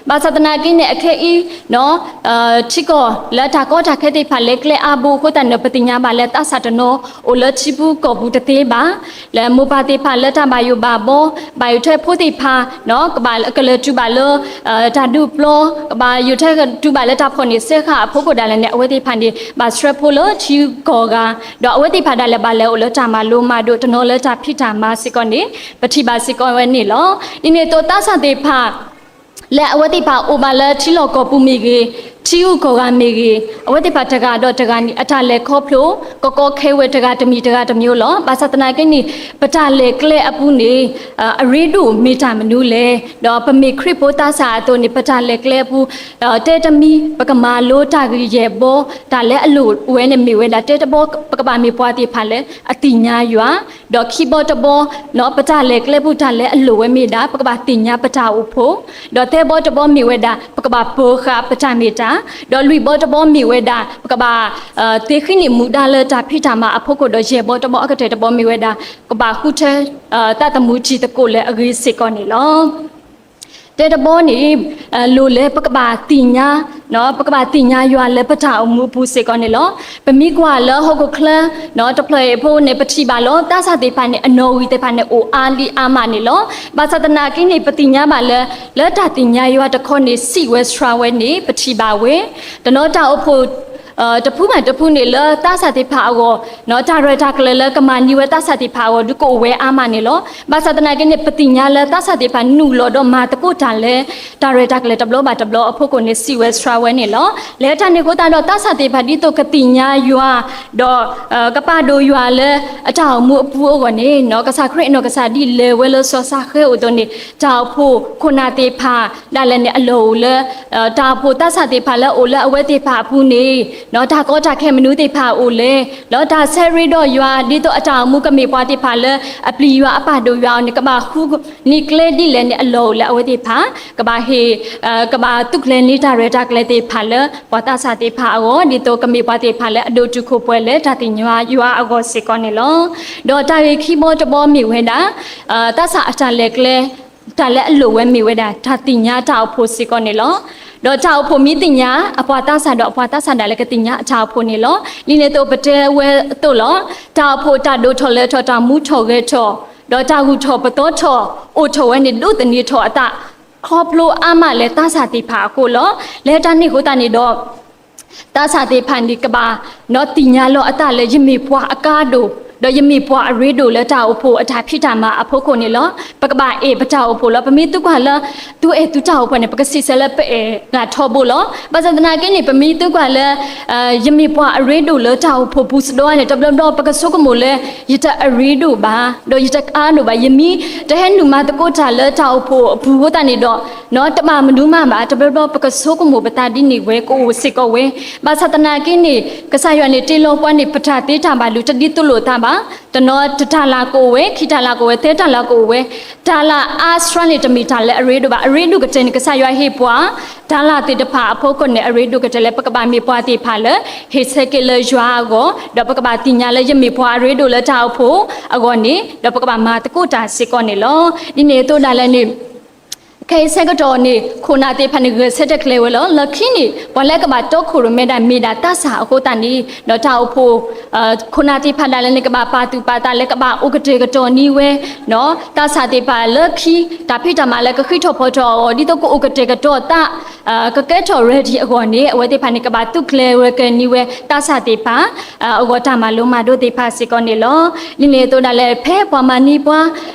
ဘၣ်ဆၣ်သနာ်က့န့ၣ် အခဲအံၤ ထံကီၢ်လၢတၢ်ကီတၢ်ခဲသ့ၣ်တဖၣ်လဲၤကျဲအါဘိအဃိသတးန့ၣ် ပသ့ၣ်ညါဘၣ်လၢသးစၢ်တနီၤ အိၣ်လၢထံပူၤကီၢ်ပူၤတသ့ဘၣ်. လၢမိၢ်ပၢ်သ့ၣ်တဖၣ်လၢတၢ်ဘၣ်ယိၣ်ဘၣ်ဘီ ဘၣ်ယိၣ်ထဲဖိသ့ၣ်တဖၣ် ကဘၣ်ကလဲၤတုၤဘၣ်လၢ တၢ်ဒုးပျီ ကဘၣ်ယိၣ်ထဲတုၤဘၣ်လၢတၢ်ဖီၣ်န့ၢ်စဲဃာ်အဖီခိၣ်ဒၣ်လဲာ်န့ၣ် အဝဲသ့ၣ်တဖၣ်န့ၣ် ဘၣ်ဆှၢဖိလၢထံကီၢ်ဂၤ ဒီးအဝဲသ့ၣ်တဖၣ်ဒၣ်လဲာ်ဘၣ်လဲၤအိၣ်လၢတၢ်မၤလိမၤဒိးတနီၤလၢတၢ်ဖံးတၢ်မၤစ့ၢ်ကီးန့ၣ် ပထံၣ်ဘၣ်စ့ၢ်ကီးဝဲန့ၣ်လီၤ. ဒ်န့ၣ်အသိးသးစၢ်သ့ၣ်တဖၣ် လၢအဝဲသ့ၣ်တဖၣ်အိၣ်ဘၣ်လၢထံလီၢ်ကီၢ်ပူၤမ့ၢ်ဂ့ၤ, ထံဂုၤကီၢ်ဂၤမ့ၢ်ဂ့ၤ, အဝဲသ့ၣ်တဖၣ်တဂၤဒီးတဂၤန့ၣ် အတၢ်လဲၤခီဖျိ ကကီခဲဝဲတဂၤတမံၤတဂၤတမံၤလီၤ. ဘၣ်ဆၣ်သနာ်က့န့ၣ် ပတၢ်လဲၤကျဲအပူၤန့ၣ် အရ့ဒိၣ်မ့ၢ်တၢ်မနုၤလဲၣ်. ဒီးပမ့ၢ်ခရံာ်ဖိသးစၢ်အသိးန့ၣ် ပတၢ်လဲၤကျဲအပူၤ တဲတမံၤ ပကမၤလိတၢ်ဂ့ၢ်ယဲၢ်ဘီ တၢ်လၢအလိၣ်ဝဲန့ၣ်မ့ၢ်ဝဲဒၣ် တဲတဘီ ပကဘၣ်မ့ၢ်ပှၤသ့ၣ်တဖၣ်လၢအသ့ၣ်ညါယွၤ ဒီးခံဘီတဘီ ပတၢ်လဲၤကျဲပူၤတၢ်လၢအလိၣ်ဝဲမ့ၢ်ဒၣ် ပကဘၣ်သ့ၣ်ညါပတၢ်အိၣ်ဖှိၣ်, ဒီးသၢဘီတဘီမ့ၢ်ဝဲဒၣ် ပကဘၣ်ပၢၤဃာ်ပတၢ်မ့ၢ်တၢ်, ဒီးလွံၢ်ဘီတဘီမ့ၢ်ဝဲဒၣ် ပကဘၣ် သ့ဃံန့ၢ်မူဒါလၢတၢ်ဖံးတၢ်မၤအဖီခိၣ်ဒီး ယဲၢ်ဘီတဘီအကတၢၢ်တဘီမ့ၢ်ဝဲဒၣ် ကဘၣ်ဃုထၢ သးသမူထံသကိးလၢအဂ့ၤစ့ၢ်ကီးန့ၣ်လီၤ. တဲတဘီန့ၣ် လိၣ်လၢပကဘၣ်သ့ၣ်ညါ ပကဘၣ်သ့ၣ်ညါယွၤလၢပတၢ်အိၣ်မူအပူၤစ့ၢ်ကီးန့ၣ်လီၤ. ပမ့ၢ်ကွၢ်လၢဟီၣ်ခိၣ်ချၢ တဖျၢၣ်အံၤအဖီန့ၣ် ပထံၣ်ဘၣ်လီၤ သးစၢ်သ့ၣ်တဖၣ်န့ၣ် အနီၣ်ဂံၢ်သ့ၣ်တဖၣ်န့ၣ် အိၣ်အါလံအါမးန့ၣ်လီၤ. ဘၣ်ဆၣ်သနာ်က့န့ၣ် ပသ့ၣ်ညါဘၣ်လၢ လၢတၢ်သ့ၣ်ညါယွၤတခီန့ၣ် စံးဝဲဆှါဝဲန့ၣ် ပထံၣ်ဘၣ်ဝဲ တနီၤတၢ်အိၣ်ဖှိၣ် တဖုဘၣ်တဖုန့ၣ် လၢသးစၢ်သ့ၣ်တဖၣ်အဂီၢ် တၢ်ရဲၣ်တၢ်ကျဲၤလၢကမၤန့ၢ်ဝဲသးစၢ်သ့ၣ်တဖၣ်အဂီၢ် ဒုးကအိၣ်ဝဲအါမးန့ၣ်လီၤ. ဘၣ်ဆၣ်သနာ်က့န့ၣ် ပသ့ၣ်ညါလၢသးစၢ်သ့ၣ်တဖၣ်နုာ်လီၤဒီးမၤသကိးတၢ်လၢ တၢ်ရဲၣ်တၢ်ကျဲၤတဘျီဘၣ်တဘျီအဖီခိၣ်န့ၣ် စံးဝဲဆှါဝဲန့ၣ်လီၤ. လၢတၢ်န့ၣ်အဃိသတးဒီး သးစၢ်သ့ၣ်တဖၣ်ဒ်သိးကသ့ၣ်ညါယွၤ ဒီး ကပာ်ဒိၣ်ယွၤလၢအတၢ်အိၣ်မူအပူၤအဂီၢ်န့ၣ် ကစၢ်ခရံာ်အနီၢ်ကစၢ်ဒ်လဲၤဝဲလၢစီၤၡဃဲအိၣ်အသိးန့ၣ် တၢ်အိၣ်ဖှိၣ်ခိၣ်နၢ်သ့ၣ်တဖၣ် ဒၣ်လဲာ်န့ၣ်အလီၢ်အိၣ်လၢ တၢ်အိၣ်ဖှိၣ်သးစၢ်သ့ၣ်တဖၣ်လၢအအိၣ်လၢအဝဲသ့ၣ်တဖၣ်အပူၤန့ၣ် ဒီးတၢ်ကီတၢ်ခဲမနုၤသ့ၣ်တဖၣ်အိၣ်လဲၣ်, ဒီးတၢ်ဆၢရ့ဒီးယွၤ ဒ်သိးအတၢ်အိၣ်မူကမ့ၢ်ပှၤသ့ၣ်တဖၣ်လၢအပျံၤယွၤအပာ်ဒိၣ်ယွၤအီၤန့ၣ် ကဘၣ်ဃုန့ၢ်ကျဲဒ်လဲၣ်န့ၣ် အလီၢ်အိၣ်လၢအဝဲသ့ၣ်တဖၣ် ကဘၣ်ဟ့ၣ် ကဘၣ်သူၣ်ကျဲၤန့ၢ်တၢ်ရဲၣ်တၢ်ကျဲၤသ့ၣ်တဖၣ်လၢ ပှၤသးစၢ်သ့ၣ်တဖၣ်အဂီၢ် ဒ်သိးကမ့ၢ်ပှၤသ့ၣ်တဖၣ်လၢအဒိၣ်တုာ်ခိၣ်ပှဲၤလၢတၢ်သ့ၣ်ညါယွၤအဂီၢ်စ့ၢ်ကီးန့ၣ်လီၤ. ဒီးတၢ်ဂ့ၢ်ခံဘီတဘီမ့ၢ်ဝဲဒၣ် သးစၢ်အတၢ်လဲၤကျဲ တၢ်လၢအလိၣ်ဝဲမ့ၢ်ဝဲဒၣ် တၢ်သ့ၣ်ညါတၢ်အိၣ်ဖှိၣ်စ့ၢ်ကီးန့ၣ်လီၤ. ဒီးတၢ်အိၣ်ဖှိၣ်မ့ၢ်သ့ၣ်ညါ အပှၤသးစၢ်ဒီး အပှၤသးစၢ်ဒၣ်လဲာ်ကသ့ၣ်ညါအတၢ်အိၣ်ဖှိၣ်န့ၣ်လီၤ. ဒ်န့ၣ်အသိးပတဲဝဲအသိးလီၤ. တၢ်အိၣ်ဖှိၣ်တၢ်ဒိၣ်ထီၣ်လဲၤထီၣ် တၢ်မူထီၣ်ဂဲၤထီၣ် ဒီးတၢ်ဂုၢ်ထီၣ်ပသီထီၣ် အိၣ်ထီၣ်ဝဲန့ၣ် ဒိးသန့ၤထီၣ်အသး ခီဖျိအါမးလၢသးစၢ်သ့ၣ်တဖၣ်အဃိလီၤ. လၢတၢ်န့ၣ်အဃိသတးန့ၣ်ဒီး သးစၢ်သ့ၣ်တဖၣ်န့ၣ် ကဘၣ်သ့ၣ်ညါလီၤအသးလၢ ယမ့ၢ်ပှၤအကါဒိၣ် ဒီးယမ့ၢ်ပှၤအရ့ဒိၣ်လၢတၢ်အိၣ်ဖှိၣ်အတၢ်ဖံးတၢ်မၤအဖီခိၣ်န့ၣ်လီၤ. ပကဘၣ်အဲၣ်ပတၢ်အိၣ်ဖှိၣ်လီၤ. ပမ့ၢ်သံကွၢ်လၢ သုအဲၣ်သုတၢ်အိၣ်ဖှိၣ်န့ၣ် ပကစံးဆၢလၢပအဲၣ်ဂၤထီဘိလီၤ. ဘၣ်ဆၣ်သနာ်က့န့ၣ် ပမ့ၢ်သံကွၢ်လၢ ယမ့ၢ်ပှၤအရ့ဒိၣ်လၢတၢ်အိၣ်ဖှိၣ်ပူၤစ့ၢ်ကီးန့ၣ် တဘျီဘျီပကဆိကမိၣ်လၢ ယတအရ့ဒိၣ်ဘၣ် ဒီးယတကါဒိၣ်ဘၣ် ယမ့ၢ်တဟဲနုာ်မၤသကိးတၢ်လၢတၢ်အိၣ်ဖှိၣ်အပူၤအဃိသတးန့ၣ်ဒီး တဘျီဘျီပကဆိကမိၣ်ပသးဒ်န့ၣ်ဝဲကအိၣ်စ့ၢ်ကီးဝဲ. ဘၣ်ဆၣ်သနာ်က့န့ၣ် ကစၢ်ယွၤန့ၣ်တ့လီၤပှၤန့ၣ် ပတၢ်သ့တၢ်ဘၣ်လိာ်တဒ်သိးလိာ်သးဘၣ်. တနီၤတတၢ်လၢ်ကအိၣ်ဝဲ ခံတၢ်လၢ်ကအိၣ်ဝဲ သၢတၢ်လၢ်ကအိၣ်ဝဲ တၢ်လၢ်အါဆှါန့ၣ် တမ့ၢ်တၢ်လၢအရ့ဒိၣ်ဘၣ်. အရ့ဒိၣ်ကတၢၢ်န့ၣ် ကစၢ်ယွၤဟ့ၣ်ပှၤ တၢ်လၢ်သ့ၣ်တဖၣ်အဖီခိၣ်န့ၣ် အရ့ဒိၣ်ကတၢၢ်လၢပကဘၣ်မ့ၢ်ပှၤသ့ၣ်တဖၣ်လၢ ဟ့ၣ်ဆၢက့ၤလၢယွၤအဂီၢ် ဒီးပကဘၣ်သ့ၣ်ညါလၢယမ့ၢ်ပှၤအရ့ဒိၣ်လၢတၢ်အိၣ်ဖှိၣ်အဂီၢ်န့ၣ် ဒီးပကဘၣ်မၤသကိးတၢ်စ့ၢ်ကီးန့ၣ်လီၤ. ဒ်န့ၣ်အသိးဒၣ်လဲာ်န့ၣ် ခဲအံၤဆၢကတီၢ်န့ၣ် ခိၣ်နၢ်သ့ၣ်တဖၣ်န့ၣ် ဂဲၤဆၢထၢၣ်ကျဲၤဝဲလီၤ. လၢခံန့ၣ် ပှၤလၢကဘၣ်တီခိၣ်ရိၣ်မဲဒၣ်မ့ၢ်ဒၣ်သးစၢ်အဃိသတးန့ၣ် ဒီးတၢ်အိၣ်ဖှိၣ် ခိၣ်နၢ်သ့ၣ်တဖၣ်ဒၣ်လဲာ်န့ၣ် ကဘၣ်ပာ်သူၣ်ပာ်သးလၢကဘၣ်အိၣ်ကတဲာ်ကတီၤန့ၢ်ဝဲ သးစၢ်သ့ၣ်တဖၣ်လၢခံ တၢ်ဖံးတၢ်မၤလၢကဃံးထီၣ်ဖီထီၣ်အဂီၢ် ဒ်သိးကအိၣ်ကတဲာ်ကတီၤသး ကကဲထီၣ် ready အဂီၢ်န့ၣ် အဝဲသ့ၣ်တဖၣ်န့ၣ် ကဘၣ်သူၣ်ကျဲၤဝဲၤကဲၤန့ၢ်ဝဲ သးစၢ်သ့ၣ်တဖၣ် အဂီၢ်တၢ်မၤလိမၤဒိးသ့ၣ်တဖၣ်စ့ၢ်ကီးန့ၣ်လီၤ. ဒ်န့ၣ်အသိးဒၣ်လဲာ် ဖဲပှၤမၤန့ၢ်ပှၤ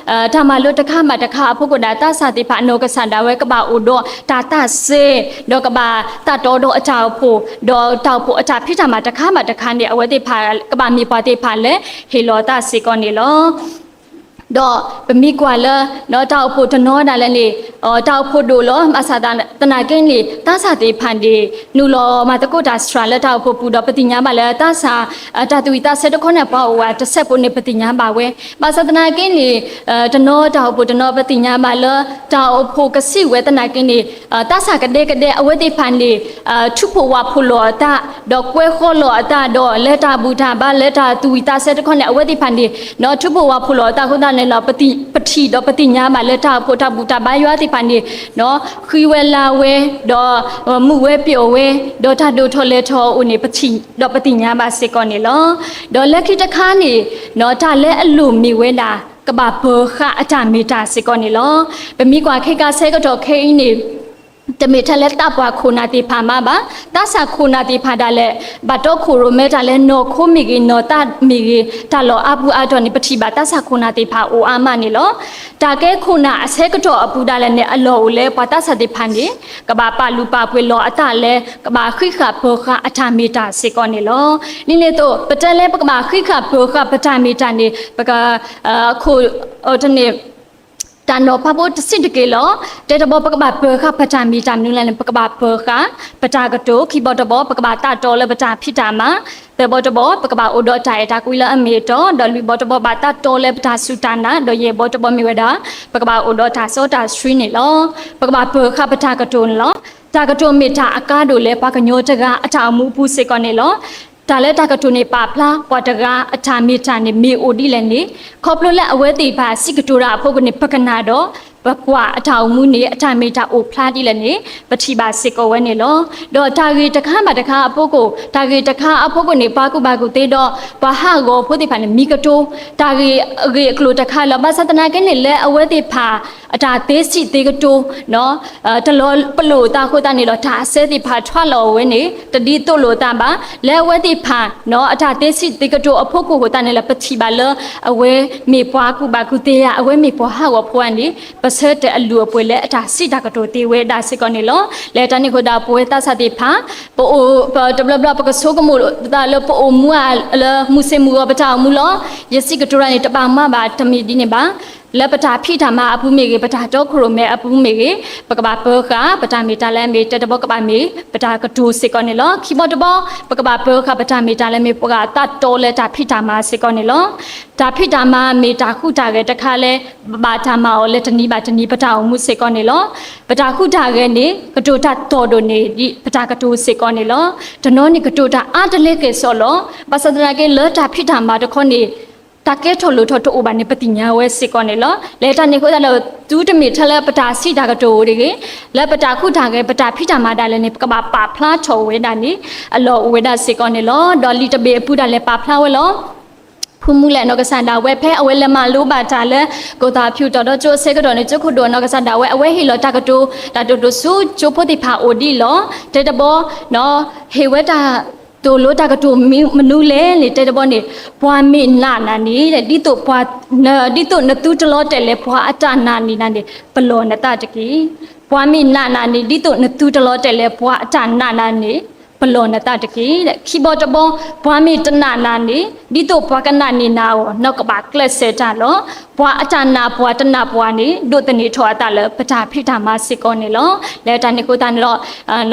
တၢ်မၤလိတခါဘၣ်တခါအဖီခိၣ်ဒၣ် သးစၢ်သ့ၣ်တဖၣ်အနီၢ်ကစၢ်ဒၣ်ဝဲကဘၣ်အိၣ်ဒီးတၢ်သးစဲ ဒီးကဘၣ်သးတီဒီးအတၢ်အိၣ်ဖှိၣ် ဒီးတၢ်အိၣ်ဖှိၣ်အတၢ်ဖံးတၢ်မၤတခါဘၣ်တခါန့ၣ် အဝဲသ့ၣ်တဖၣ် ကဘၣ်မ့ၢ်ပှၤသ့ၣ်တဖၣ်လၢ ဟ့ၣ်လီၤသးစ့ၢ်ကီးန့ၣ်လီၤ. ဒီးပမ့ၢ်ကွၢ်လၢ တၢ်အိၣ်ဖှိၣ်တနီၤဒၣ်လဲာ်န့ၣ် တၢ်အိၣ်ဖှိၣ်ဒိၣ်လီၤ. ဘၣ်ဆၣ်သနာ်က့န့ၣ် သးစၢ်သ့ၣ်တဖၣ်န့ၣ် နုာ်လီၤမၤသကိးတၢ်စှၤလၢတၢ်အိၣ်ဖှိၣ်ပူၤဒီး ပသ့ၣ်ညါဘၣ်လၢသးစၢ် တၢ်သူၣ်ဝံၣ်သးဆၢတခီန့ၣ် ပှၤအိၣ်ဝဲတစဲးဖိန့ၣ် ပသ့ၣ်ညါဘၣ်ဝဲ. ဘၣ်ဆၣ်သနာ်က့န့ၣ် တနီၤတၢ်အိၣ်ဖှိၣ်တနီၤ ပသ့ၣ်ညါဘၣ်လၢ တၢ်အိၣ်ဖှိၣ်ကစံးဝဲသနာ်က့န့ၣ် သးစၢ်ကဒဲကဒဲ အဝဲသ့ၣ်တဖၣ်န့ၣ် ထူးဖှိၣ်ဝၣ်ဖှိၣ်လိာ်အသး ဒီးကွဲဃီလိာ်အသးဒီး လၢတၢ်ဘူၣ်တၢ်ဘါ လၢတၢ်သူၣ်ဝံၣ်သးဆၢတခီန့ၣ် အဝဲသ့ၣ်တဖၣ်န့ၣ် ထူးဖှိၣ်ဝၣ်ဖှိၣ်လိာ်အသးအဃိသတးန့ၣ်လီၤ. ပထံၣ်ဒီးပသ့ၣ်ညါဘၣ်လၢတၢ်အိၣ်ဖှိၣ်တၢ်ဘူၣ်တၢ်ဘါယွၤသ့ၣ်တဖၣ်န့ၣ် ဃံဝဲလၤဝဲ ဒီးမုာ်ဝဲပျီၣ်ဝဲ ဒီးတၢ်ဒိၣ်ထီၣ်လဲၤထီၣ်အအိၣ်န့ၣ် ပထံၣ်ဒီးပသ့ၣ်ညါဘၣ်စ့ၢ်ကီးန့ၣ်လီၤ. ဒီးလၢခံတခါန့ၣ် တၢ်လၢအလိၣ်မ့ၢ်ဝဲဒၣ် ကဘၣ်ပၢၤဃာ်အတၢ်မ့ၢ်တၢ်စ့ၢ်ကီးန့ၣ်လီၤ. ပမ့ၢ်ကွၢ်ခဲကါဆၢကတီၢ်ခဲအံၤန့ၣ် တမ့ၢ်ထဲလၢသးပှၢ်ခိၣ်နၢ်သ့ၣ်တဖၣ်မးဘၣ်, သးစၢ်ခိၣ်နၢ်သ့ၣ်တဖၣ်ဒၣ်လဲာ် ဘၣ်တီခိၣ်ရိၣ်မဲတၢ်လၢနီၢ်ခိမ့ၢ်ဂ့ၤ နီၢ်သးမ့ၢ်ဂ့ၤ တၢ်လီၢ်အါပူၤအါတီၤန့ၣ် ပထံၣ်ဘၣ်သးစၢ်ခိၣ်နၢ်သ့ၣ်တဖၣ်အိၣ်အါမးန့ၣ်လီၤ. တၢ်ကဲခိၣ်နၢ်အဆၢကတီၢ်အပူၤဒၣ်လဲာ်န့ၣ် အလီၢ်အိၣ်လၢပှၤသးစၢ်သ့ၣ်တဖၣ်န့ၣ် ကဘၣ်ပာ်လုၢ်ပာ်ပှ့ၤလီၤအသးလၢ ကဘၣ်ဃံးဃာ်ပၢၤဃာ်အတၢ်မ့ၢ်တၢ်စ့ၢ်ကီးန့ၣ်လီၤ. ဒ်န့ၣ်အသိး ပတဲလၢပကဘၣ်ဃံးဃာ်ပၢၤဃာ်ပတၢ်မ့ၢ်တၢ်န့ၣ် ပက ခိၣ် တန့ၣ် တၢ်နီၤဖးဖိတဆံးတက့ၢ်လီၤ. တဲတဘီ ပကဘၣ်ပၢၤဃာ်ပတၢ်မ့ၢ်တၢ်မနုၤလဲၣ်န့ၣ် ပကဘၣ်ပၢၤဃာ်ပတၢ်ကတိၤ, ခံဘီတဘီ ပကဘၣ်သးတီလၢပတၢ်ဖံးတၢ်မၤ, သၢဘီတဘီ ပကဘၣ်အိၣ်ဒီးတၢ်အဲၣ်တၢ်ကွံလၢအမ့ၢ်အတီ, ဒီးလွံၢ်ဘီတဘီ ဘၣ်သးတီလၢပတၢ်စူၢ်တၢ်နာ်, ဒီးယဲၢ်ဘီတဘီမ့ၢ်ဝဲဒၣ် ပကဘၣ်အိၣ်ဒီးတၢ်စီတၢ်ဆှံန့ၣ်လီၤ. ပကဘၣ်ပၢၤဃာ်ပတၢ်ကတိၤန့ၣ်လီၤ. တၢ်ကတိၤမ့ၢ်တၢ်အကါဒိၣ်လၢပှၤကညီတဂၤအတၢ်အိၣ်မူအပူၤစ့ၢ်ကီးန့ၣ်လီၤ. တၢ်လၢတၢ်ကတိၤန့ၣ် ပာ်ဖျါပှၤတဂၤအတၢ်မ့ၢ်တၢ်န့ၣ် မ့ၢ်အိၣ်ဒ်လဲၣ်န့ၣ် ခီဖျိလၢအဝဲသ့ၣ်တဖၣ်စံးကတိၤတၢ်အဖီခိၣ်န့ၣ် ပကနၣ်ဒီး ပကွၢ်အတၢ်အိၣ်မူန့ၣ် အတၢ်မ့ၢ်တၢ်အိၣ်ဖျါဒ်လဲၣ်န့ၣ် ပထံၣ်ဘၣ်စ့ၢ်ကီးဝဲန့ၣ်လီၤ. ဒီးတၢ်ဂ့ၢ်တခါဘၣ်တခါအဖီခိၣ်, တၢ်ဂ့ၢ်တခါအဖီခိၣ်န့ၣ် ပှၤကူၣ်ဘၣ်ကူၣ်သ့ဒီး ပှၤဟးဂီၤဖိသ့ၣ်တဖၣ်န့ၣ် မံကတိၤ တၢ်ဂ့ၢ်အဂ့ၢ်အကျိၤတခါလီၤ. ဘၣ်ဆၣ်သနာ်က့န့ၣ် လၢအဝဲသ့ၣ်တဖၣ် အတၢ်သ့စံးသ့ကတိၤ တလီၤပလိာ်အသးအဃိသတးန့ၣ်ဒီး တၢ်အစဲသ့ၣ်တဖၣ်ထွါလီၤဝဲန့ၣ် တဒ်သိးလိာ်သးဘၣ်. လၢအဝဲသ့ၣ်တဖၣ် အတၢ်သ့စံးသ့ကတိၤအဖီခိၣ်အဃိသတးန့ၣ်လီၤ ပထံၣ်ဘၣ်လၢ အဝဲမ့ၢ်ပှၤကူၣ်ဘၣ်ကူၣ်သ့ဧါ, အဝဲမ့ၢ်ပှၤဟးဂီၤဖိဧါန့ၣ် ပဆၢတဲာ်အလုၢ်အပှ့ၤလၢအတၢ်စံးတၢ်ကတိၤသ့ဝဲဒၣ်စ့ၢ်ကီးန့ၣ်လီၤ. လၢတၢ်န့ၣ်အဃိသတး ပဝဲသးစၢ်သ့ၣ်တဖၣ် ပအိၣ် ပတဘျီဘျီ ပကဆိကမိၣ်သးလၢပအိၣ်မူဧါလၢမုၢ်ဆ့ၣ်မုၢ်ဂီၤပတၢ်အိၣ်မူလီၤ. ယစံးကတိၤတၢ်န့ၣ် တဘၣ်မၤဘၣ်တမ့ၢ်ဒ်န့ၣ်ဘၣ်. လၢပတၢ်ဖံးတၢ်မၤအပူၤမ့ၢ်ဂ့ၤ, ပတၢ်တီခိၣ်ရိၣ်မဲအပူၤမ့ၢ်ဂ့ၤ, ပကဘၣ်ပၢဃာ် ပတၢ်မ့ၢ်တၢ်လၢအမ့ၢ် တဲတဘီ ကဘၣ်မ့ၢ်ပတၢ်ကတိၤစ့ၢ်ကီးန့ၣ်လီၤ. ခံဘီတဘီ ပကဘၣ်ပၢဃာ် ပတၢ်မ့ၢ်တၢ်လၢအမ့ၢ် ပှၤသးတီလၢတၢ်ဖံးတၢ်မၤစ့ၢ်ကီးန့ၣ်လီၤ. တၢ်ဖံးတၢ်မၤမ့ၢ်တၢ်ဟူးတၢ်ဂဲၤတခါလၢ ဘၣ်တၢ်မၤအီၤလၢတနံၤဘၣ်တနံၤ ပတၢ်အိၣ်မူစ့ၢ်ကီးန့ၣ်လီၤ. ပတၢ်ဟူးတၢ်ဂဲၤန့ၣ် ကတိၤတၢ်တီၢ်ဒိၣ်န့ၢ် ဒ်ပတၢ်ကတိၤစ့ၢ်ကီးန့ၣ်လီၤ. တနီၤန့ၣ် ကတိၤတၢ်အါတလၢကဲၣ်ဆိးလီၤ. ဘၣ်ဆၣ်သနာ်က့ လၢတၢ်ဖံးတၢ်မၤတခီန့ၣ် တၢ်ကဲထီၣ်လိၣ်ထီၣ်တအိၣ်ဘၣ်န့ၣ် ပသ့ၣ်ညါဝဲစ့ၢ်ကီးန့ၣ်လီၤ. လၢတၢ်န့ၣ်အဃိသတးဒီး သုတမ့ၢ်ထဲလၢပတၢ်စံးတၢ်ကတိၤအိၣ်တဂ့ၤ, လၢပတၢ်ဟူးတၢ်ဂဲၤ ပတၢ်ဖံးတၢ်မၤဒၣ်လဲာ်န့ၣ် ပကဘၣ်ပာ်ဖျါထီၣ်ဝဲဒၣ်န့ၣ် အလီၢ်အိၣ်ဝဲဒၣ်စ့ၢ်ကီးန့ၣ်လီၤ. ဒီးလံာ်တဘ့ၣ်အပူၤဒၣ်လဲာ်ပာ်ဖျါဝဲလီၤ. ဖုမူလဲၣ်အနီၢ်ကစၢ်ဒၣ်ဝဲ ဖဲအဝဲလဲၤမၤလိဘၣ်တၢ်လၢ ကိၣ်သၣ်ဖၠူၣ်တီၣ်ဒီးကၠိအဆၢကတီၢ်န့ၣ် ကၠိခိၣ်ဒိၣ်အနီၢ်ကစၢ်ဒၣ်ဝဲ အဝဲဟ့ၣ်လီၤတၢ်ကတိၤ တၢ်တိာ်တိာ်ဆိဆိဖိသ့ၣ်တဖၣ်အိၣ်ဒံးလီၤ. တဲတဘီ ဟ့ၣ်ဝဲတၢ်သိၣ်လိတၢ်ကတိၤမနုၤလဲၣ်န့ၣ် တဲတဘီန့ၣ် ပှၤမ့ၢ်နာ်နၤန့ၣ် ဒ်သိးပှၤ ဒ်သိးနသူတလီတဲာ်လၢပှၤအတၢ်နာ်န့ၢ်နၤန့ၣ် ပလီၢ်နသးတက့ၢ်. ပှၤမ့ၢ်နာ်နၤန့ၣ် ဒ်သိးနသူတလီတဲာ်လၢပှၤအတၢ်နာ်နၤန့ၣ် ပလီၢ်နသးတက့ၢ်. ခံဘီတဘီ ပှၤမ့ၢ်တနာ်နၤန့ၣ် ဒ်သိးပှၤကနာ်န့ၢ်နၤအဂီၢ် နကဘၣ်ကျဲးစၢးတၢ်လီၤ. ပှၤအတၢ်နာ်ပှၤတနာ်ပှၤန့ၣ် ဒိးသန့ၤထီၣ်အသးလၢပတၢ်ဖံးတၢ်မၤစ့ၢ်ကီးန့ၣ်လီၤ. လၢတၢ်န့ၣ်အဃိသတးန့ၣ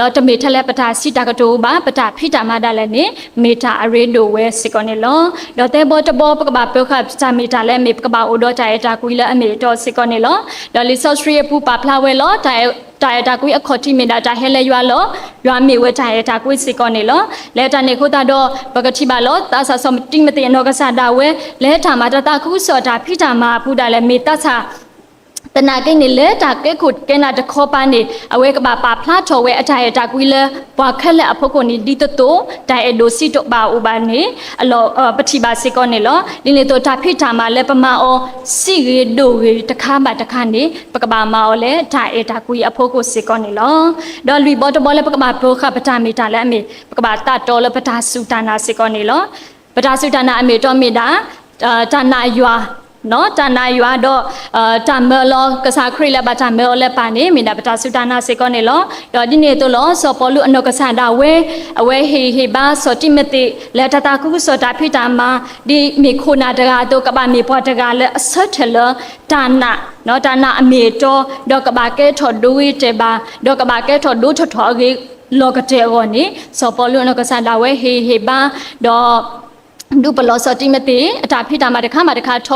်ဒီး တမ့ၢ်ထဲလၢပတၢ်စံးတၢ်ကတိၤဘၣ် ပတၢ်ဖံးတၢ်မၤဒၣ်လဲာ်န့ၣ် မ့ၢ်တၢ်အရ့ဒိၣ်ဝဲစ့ၢ်ကီးန့ၣ်လီၤ. ဒီးသၢဘီတဘီ ပကဘၣ်ပၢဃာ်ပတၢ်မ့ၢ်တၢ်လၢအမ့ၢ် ပကဘၣ်အိၣ်ဒီးတၢ်အဲၣ်တၢ်ကွံလၢအမ့ၢ်အတီစ့ၢ်ကီးန့ၣ်လီၤ. ဒီးလံာ်စီဆှံအပူၤပာ်ဖျါဝဲလီၤ. တၢ်အဲၣ်တၢ်ကွံအခီၣ်ထံးမ့ၢ်ဒၣ်တၢ်ဟဲလၢယွၤလီၤ. ယွၤမ့ၢ်ဝဲတၢ်အဲၣ်တၢ်ကွံစ့ၢ်ကီးန့ၣ်လီၤ. လၢတၢ်န့ၣ်အဃိသတးဒီး ပကထံၣ်ဘၣ်လီၤ. သးစၢ်စီၤတံၤမသ့းအနီၢ်ကစၢ်ဒၣ်ဝဲ လၢတၢ်မၤတၢ်သးခုကစီၣ်တၢ်ဖံးတၢ်မၤအပူၤဒၣ်လဲာ် မ့ၢ်သးစၢ် သနာ်က့န့ၣ် လၢတၢ်ကဲခိၣ်ကဲနၢ်တခီပၤန့ၣ် အဝဲကဘၣ်ပာ်ဖျါထီၣ်ဝဲအတၢ်အဲၣ်တၢ်ကွံလၢ ပှၤခဲလၢာ်အဖီခိၣ်န့ၣ် ဒ်သိးသိး တၢ်အဲၣ်ဒိးစံးတဘၣ်အိၣ်ဘၣ်န့ၣ် အလီၢ် ပထံၣ်ဘၣ်စ့ၢ်ကီးန့ၣ်လီၤ. ဒ်န့ၣ်အသိး တၢ်ဖံးတၢ်မၤလၢပမၤအီၤ ဆံးဂ့ၤဒိၣ်ဂ့ၤတခါဘၣ်တခါန့ၣ် ပကဘၣ်မၤအီၤလၢတၢ်အဲၣ်တၢ်ကွံအဖီခိၣ်စ့ၢ်ကီးန့ၣ်လီၤ. ဒီးလွံၢ်ဘီတဘီလၢပကဘၣ်ပၢဃာ်ပတၢ်မ့ၢ်တၢ်လၢအမ့ၢ် ပကဘၣ်သးတီလၢပတၢ်စူၢ်တၢ်နာ်စ့ၢ်ကီးန့ၣ်လီၤ. ပတၢ်စူၢ်တၢ်နာ်အမ့ၢ်အတီမ့ၢ်ဒၣ် တၢ်နာ်ယွၤ တၢ်နာ်ယွၤဒီး တၢ်မၢလီၤကစၢ်ခရံာ်လၢဘၣ်တၢ်မၢအီၤလၢပၢ်န့ၣ် မ့ၢ်ဒၣ်ပတၢ်စူၢ်တၢ်နာ်စ့ၢ်ကီးန့ၣ်လီၤ. ဒီးဒ်န့ၣ်အသိးလီၤ စီၤပီလူးအနီၢ်ကစၢ်ဒၣ်ဝဲ အဝဲဟ့ၣ်ဟ့ၣ်ဘါစီၤတံၤမသ့း လၢတၢ်သးခုကစီၣ်တၢ်ဖံးတၢ်မၤ ဒ်မ့ၢ်ခိၣ်နၢ်တဂၤအသိး ကဘၣ်မ့ၢ်ပှၤတဂၤလၢအဆၢထၢၣ်လၢ တၢ်နာ် တၢ်နာ်အမ့ၢ်အတီ ဒီးကဘၣ်ကဲထီၣ်ဒိဂ့ၤတဲာ်ဘၣ် ဒီးကဘၣ်ကဲထီၣ်ဒိထီၣ်ထီၣ်အဂ့ၢ် လီၤကတၢၢ်အဂီၢ်န့ၣ် စီၤပီလူးအနီၢ်ကစၢ်ဒၣ်ဝဲဟ့ၣ်ဟ့ၣ်ဘါ ဒီး ဒုးပလီၢ်စီၤတံၤမသ့း အတၢ်ဖံးတၢ်မၤတခါဘၣ်တခါ ထီ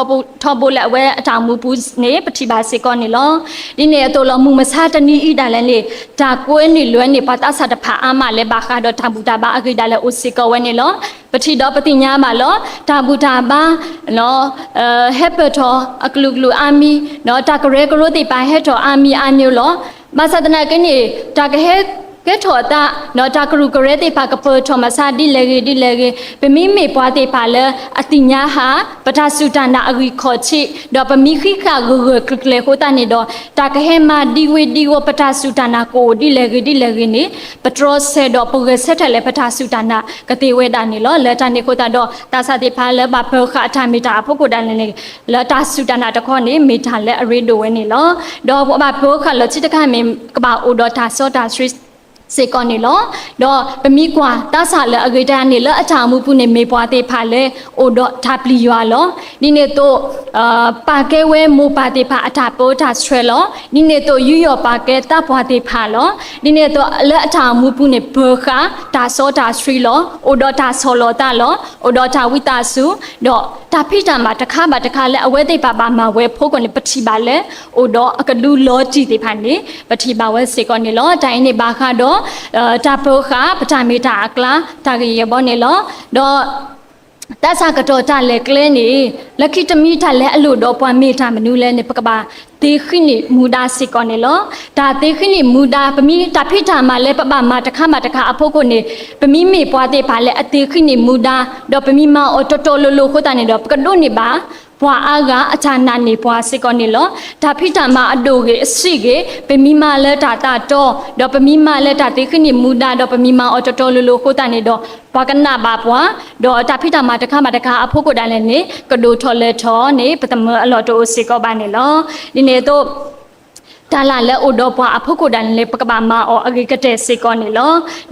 ဘိလၢအဝဲအတၢ်အိၣ်မူပူၤန့ၣ် ပထံၣ်ဘၣ်စ့ၢ်ကီးန့ၣ်လီၤ. ဒ်န့ၣ်အသိးလီၤ မုၢ်မဆါတနံၤအံၤဒၣ်လဲာ်န့ၣ် တၢ်ကွဲန့ၢ်လွဲန့ၢ်ပှၤသးစၢ်တဖၣ်အါမးလၢဘၣ်ဃးဒီးတၢ်ဘူၣ်တၢ်ဘါအဂ့ၢ်ဒၣ်လဲာ်အိၣ်စ့ၢ်ကီးဝဲန့ၣ်လီၤ. ပထံၣ်ဒီးပသ့ၣ်ညါဘၣ်လီၤ တၢ်ဘူၣ်တၢ်ဘါ ဟဲပၢၢ်ထီၣ်အကလုာ်ကလုာ်အါမံၤ တၢ်ကရၢကရိသ့ၣ်တဖၣ်ဟဲထီၣ်အါမံၤအါမံၤလီၤ. ဘၣ်ဆၣ်သနာ်က့န့ၣ် တၢ်ကဟဲကဲထီၣ်အသး တၢ်ကရူၢ်ကရဲသ့ၣ်တဖၣ်ကပၢၢ်ထီၣ်မးဆါဒ်လဲၣ်ဂ့ၤဒ်လဲၣ်ဂ့ၤ ပမ့မ့ၢ်ပှၤသ့ၣ်တဖၣ်လၢအသ့ၣ်ညါဟး ပတၢ်စူၢ်တၢ်နာ်အဂံၢ်ခီၣ်ထံး ဒီးပမံဃံးဃာ်ဂၢၢ်ဂၢၢ်ကျၢၤကျၢၤအဃိသတးန့ၣ်ဒီး တၢ်ကဟဲမၤဒံဝ့ၤဒံဝီၤ ပတၢ်စူၢ်တၢ်နာ်ကအိၣ်ဒ်လဲၣ်ဂ့ၤဒ်လဲၣ်ဂ့ၤန့ၣ် ပတြီဆၢဒီးပဂဲၤဆၢထၢၣ်လၢပတၢ်စူၢ်တၢ်နာ်ကသ့ဝဲဒၣ်န့ၣ်လီၤ. လၢတၢ်န့ၣ်အဃိသတးဒီး သးစၢ်သ့ၣ်တဖၣ်လၢဘၣ်ပၢဃာ်အတၢ်မ့ၢ်တၢ်အဖီခိၣ်ဒၣ်လဲာ်န့ၣ် လၢတၢ်စူၢ်တၢ်နာ်တခီန့ၣ် မ့ၢ်တၢ်လၢအရ့ဒိၣ်ဝဲန့ၣ်လီၤ. ဒီးပဘၣ်ပၢဃာ်လီၤတံၢ်တခါမ့ၢ် ကဘၣ်အိၣ်ဒီးတၢ်စီတၢ်ဆှံစ့ၢ်ကီးန့ၣ်လီၤ. ဒီးပမ့ၢ်ကွၢ်သးစၢ်လၢအဂ့ၤတဂၤန့ၣ် လၢအတၢ်အိၣ်မူပူၤန့ၣ် မ့ၢ်ပှၤသ့ၣ်တဖၣ်လၢအိၣ်ဒီးတၢ်ပျံၤယွၤလီၤ. ဒ်န့ၣ်အသိး ပာ်ကဲဝဲမိၢ်ပၢ်သ့ၣ်တဖၣ်အတၢ်ပၢတၢ်ဆှၢလီၤ. ဒ်န့ၣ်အသိး ယူးယီၣ်ပာ်ကဲသးပှၢ်သ့ၣ်တဖၣ်လီၤ. ဒ်န့ၣ်အသိး လၢအတၢ်အိၣ်မူပူၤန့ၣ် ပၢဃာ်တၢ်စီတၢ်ဆှံလီၤ. အိၣ်ဒီးတၢ်ဆီၣ်လီၤသးလီၤ. အိၣ်ဒီးတၢ်ဝံသးစူၤ ဒီးတၢ်ဖံးတၢ်မၤတခါဘၣ်တခါလၢအဝဲသ့ၣ်တဖၣ်ဘၣ်မၤဝဲအဖီခိၣ်န့ၣ် ပထံၣ်ဘၣ်လၢ အိၣ်ဒီးအကဒုလီၤတံၢ်သ့ၣ်တဖၣ်န့ၣ် ပထံၣ်ဘၣ်ဝဲစ့ၢ်ကီးန့ၣ်လီၤ. တၢ်အံၤန့ၣ်ဘၣ်ဃးဒီး တၢ်ပၢဃာ် ပတၢ်မ့ၢ်တၢ်အကျါ တၢ်ဂ့ၢ်ဂ့ၢ်ဘီန့ၣ်လီၤ. ဒီး သးစၢ်ကတီၢ်တၢ်လဲၤကျဲန့ၣ် လၢခံတမံၤတၢ်လဲၤအလိၣ်ဒီးပှၤမ့ၢ်တၢ်မနုၤလဲၣ်န့ၣ် ပကဘၣ်သ့ဃံးန့ၢ်မူဒါစ့ၢ်ကီးန့ၣ်လီၤ. တၢ်သ့ဃံးန့ၢ်မူဒါ ပမ့ၢ်တၢ်ဖံးတၢ်မၤလၢပဘၣ်မၤတခါဘၣ်တခါအဖီခိၣ်န့ၣ် ပမ့မ့ၢ်ပှၤသ့ၣ်တဖၣ်လၢအသ့ဃံးန့ၢ်မူဒါ ဒီးပမ့ၢ်မၤအီၤတီတီလိၤလိၤအဃိသတးန့ၣ်ဒီး ပကဒိးန့ၢ်ဘၣ် ပှၤအါဂၤအတၢ်နာ်န့ၢ်ပှၤစ့ၢ်ကီးန့ၣ်လီၤ. တၢ်ဖံးတၢ်မၤအဒိၣ်ဂ့ၤအဆံးဂ့ၤ ပမ့ၢ်မၤလၢတၢ်သးတီ ဒီးပမ့ၢ်မၤလၢတၢ်သ့ဃံးန့ၢ်မူဒါ ဒီးပမ့ၢ်မၤအီၤတီတီလိၤလိၤအဃိသတးန့ၣ်ဒီး ပှၤကနာ်ဘၣ်ပှၤ ဒီးတၢ်ဖံးတၢ်မၤတခါဘၣ်တခါအဖီခိၣ်ဒၣ်လဲာ်န့ၣ် ကဒိၣ်ထီၣ်လဲၤထီၣ်န့ၣ် ပသမၢအလီၢ်တအိၣ်စ့ၢ်ကီးဘၣ်န့ၣ်လီၤ. ဒ်န့ၣ်အသိး တၢ်လၢ်လၢအိၣ်ဒီးပှၤအဖီခိၣ်ဒၣ်လဲာ်န့ၣ် ပကဘၣ်မၤအီၤအဂ့ၤကတၢၢ်စ့ၢ်ကီးန့ၣ်လီ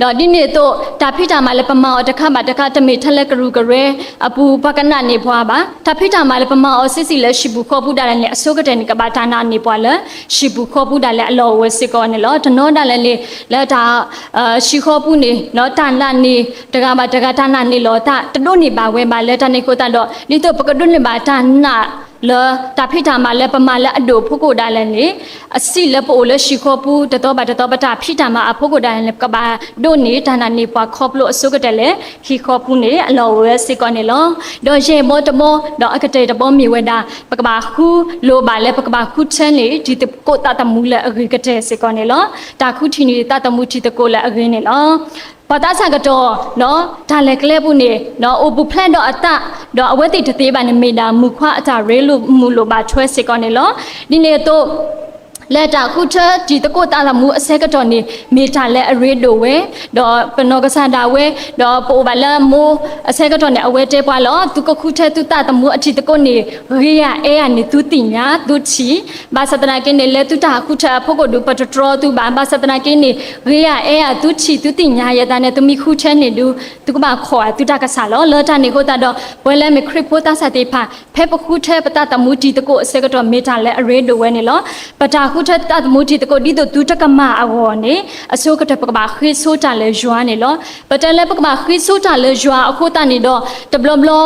ၤ. ဒီးဒ်န့ၣ်အသိး တၢ်ဖံးတၢ်မၤလၢပမၤအီၤတခါဘၣ်တခါ တမ့ၢ်ထဲလၢကရူၢ်ကရၢအပူၤ ပှၤကနာ်န့ၢ်ပှၤဘၣ်. တၢ်ဖံးတၢ်မၤလၢပမၤအီၤဆံးဆံးလၢဟံၣ်ပူၤဃီပူၤဒၣ်လဲာ်န့ၣ် အဆိကတၢၢ်န့ၣ် ကဘၣ်တၢ်နာ်န့ၢ်ပှၤလၢ ဟံၣ်ပူၤဃီပူၤဒၣ်လဲာ်အလီၢ်အိၣ်ဝဲစ့ၢ်ကီးန့ၣ်လီၤ. တနီၤဒၣ်လဲာ်န့ၣ် လၢတၢ် ဟံၣ်ဃီပူၤန့ၣ် တၢ်နာ်န့ၢ်တဂၤဘၣ်တဂၤ တၢ်နာ်န့ၢ်လီၤသး တဒိးန့ၢ်ဘၣ်ဝဲဘၣ်လၢတၢ်န့ၣ်အဃိသတးဒီး ဒ်သိးပကဒိးန့ၢ်ဘၣ်တၢ်နာ်လၢတၢ်ဖံးတၢ်မၤလၢပမၤလၢအဒိၣ်အဖီခိၣ်ဒၣ်လဲာ်န့ၣ် အဆံးလၢပအိၣ်လၢဟံၣ်ဃီပူၤ တသီဘၣ်တသီ ပတၢ်ဖံးတၢ်မၤအဖီခိၣ်ဒၣ်လဲာ်န့ၣ် ပကဘၣ်ဒိးန့ၢ်တၢ်နာ်န့ၢ်ပှၤခီဖျိအဆိကတၢၢ်လၢ ဟံၣ်ဃီပူၤန့ၣ် အလီၢ်အိၣ်ဝဲစ့ၢ်ကီးန့ၣ်လီၤ. ဒီးယဲၢ်ဘီတဘီ ဒီးအကတၢၢ်တဘီမ့ၢ်ဝဲဒၣ် ပကဘၣ်ဃုလိၣ်ဘၣ်လၢပကဘၣ်ဃုထၢန့ၢ် တံၤသကိးသးသမူလၢအဂ့ၤကတၢၢ်စ့ၢ်ကီးန့ၣ်လီၤ. တၢ်ဃုထံၣ်န့ၢ်သးသမူတံၤသကိးလၢအဂ့ၤန့ၣ်လီၤ. ပှၤသးစၢ်ကတီၢ် တၢ်လဲၤကျဲပူၤန့ၣ် အိၣ်ပူၤဖျဲးဒီးအသး ဒီးအဝဲသ့ၣ်တသ့ဘၣ်န့ၣ် မ့ၢ်ဒၣ်မုၣ်ခွါအတၢ်ရ့လိာ်မုာ်လိာ်ဘၣ်ထွဲစ့ၢ်ကီးန့ၣ်လီၤ. ဒ်န့ၣ်အသိး လၢတၢ်ဃုထၢတံၤသကိးသးသမူအဆၢကတီၢ်န့ၣ် မ့ၢ်တၢ်လၢအရ့ဒိၣ်ဝဲ, ဒီးပနီၢ်ကစၢ်ဒၣ်ဝဲ, ဒီးပအိၣ်ဘၣ်လၢမိၢ်အဆၢကတီၢ်န့ၣ် အဝဲတဲပှၤလီၤ, သုကဃုထၢသုသးသမူအတံၤသကိးန့ၣ် ဂ့ၤဧါအဲၣ်ဧါန့ၣ် သုသ့ၣ်ညါသုထံၣ်, ဘၣ်ဆၣ်သနာ်က့န့ၣ် လၢသုတၢ်ဃုထၢအဖီခိၣ်ဒုး ပတတြီသုဘၣ်, ဘၣ်ဆၣ်သနာ်က့န့ၣ် ဂ့ၤဧါအဲၣ်ဧါသုထံၣ်သုသ့ၣ်ညါ ယသးန့ၣ် သုမ့ၢ်ဃုထၢန့ၣ်ဒုး သုကဘၣ်ခိးဧါသုတၢ်ကစၢ်လီၤ. လၢတၢ်န့ၣ်အဃိသတးဒီး ပဝဲလၢမ့ၢ်ခရံာ်ဖိသးစၢ်သ့ၣ်တဖၣ် ဖဲပဃုထၢပသးသမူတံၤသကိးအဆၢကတီၢ် မ့ၢ်တၢ်လၢအရ့ဒိၣ်ဝဲန့ၣ်လီၤ. ပတၢ်ဃုထၢသးသမူတံၤသကိး ဒ်သိးသုတကမၣ်အဂီၢ်န့ၣ် အဆိကတၢၢ်ပကဘၣ်ဃ့ဆိတၢ်လၢယွၤန့ၣ်လီၤ. ပတဲလၢပကဘၣ်ဃ့ဆိတၢ်လၢယွၤအဃိသတးန့ၣ်ဒီး တဘျီဘျီ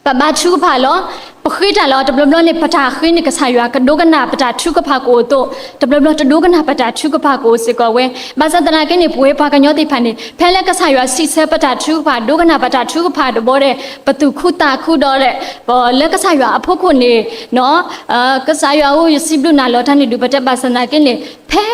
ပဘါထုကဖၣ်လီၤ. ပဃ့တၢ်လီၤ. တဘျီဘျီန့ၣ် ပတၢ်ဃ့န့ၣ် ကစၢ်ယွၤကဒိကနၣ်ပတၢ်ထုကဖၣ်ကအိၣ်အသိး တဘျီဘျီတဒိကနၣ်ပတၢ်ထုကဖၣ်ကအိၣ်စ့ၢ်ကီးဝဲ, ဘၣ်ဆၣ်သနာ်က့န့ၣ် ပဝဲပှၤကညီသ့ၣ်တဖၣ်န့ၣ် ဖဲလၢကစၢ်ယွၤစံးဆၢပတၢ်ထုကဖၣ် ဒိကနၣ်ပတၢ်ထုကဖၣ်တဘျီဒီး ပသူၣ်ခုသးခုဒီး လၢကစၢ်ယွၤအဖီခိၣ်န့ၣ် ကစၢ်ယွၤဧၢ ယစံးဘျုးနၤလီၤတၢ်န့ၣ်ဒုး ပတဲဘၣ်ဆၣ်သနာ်က့န့ၣ် ဖဲ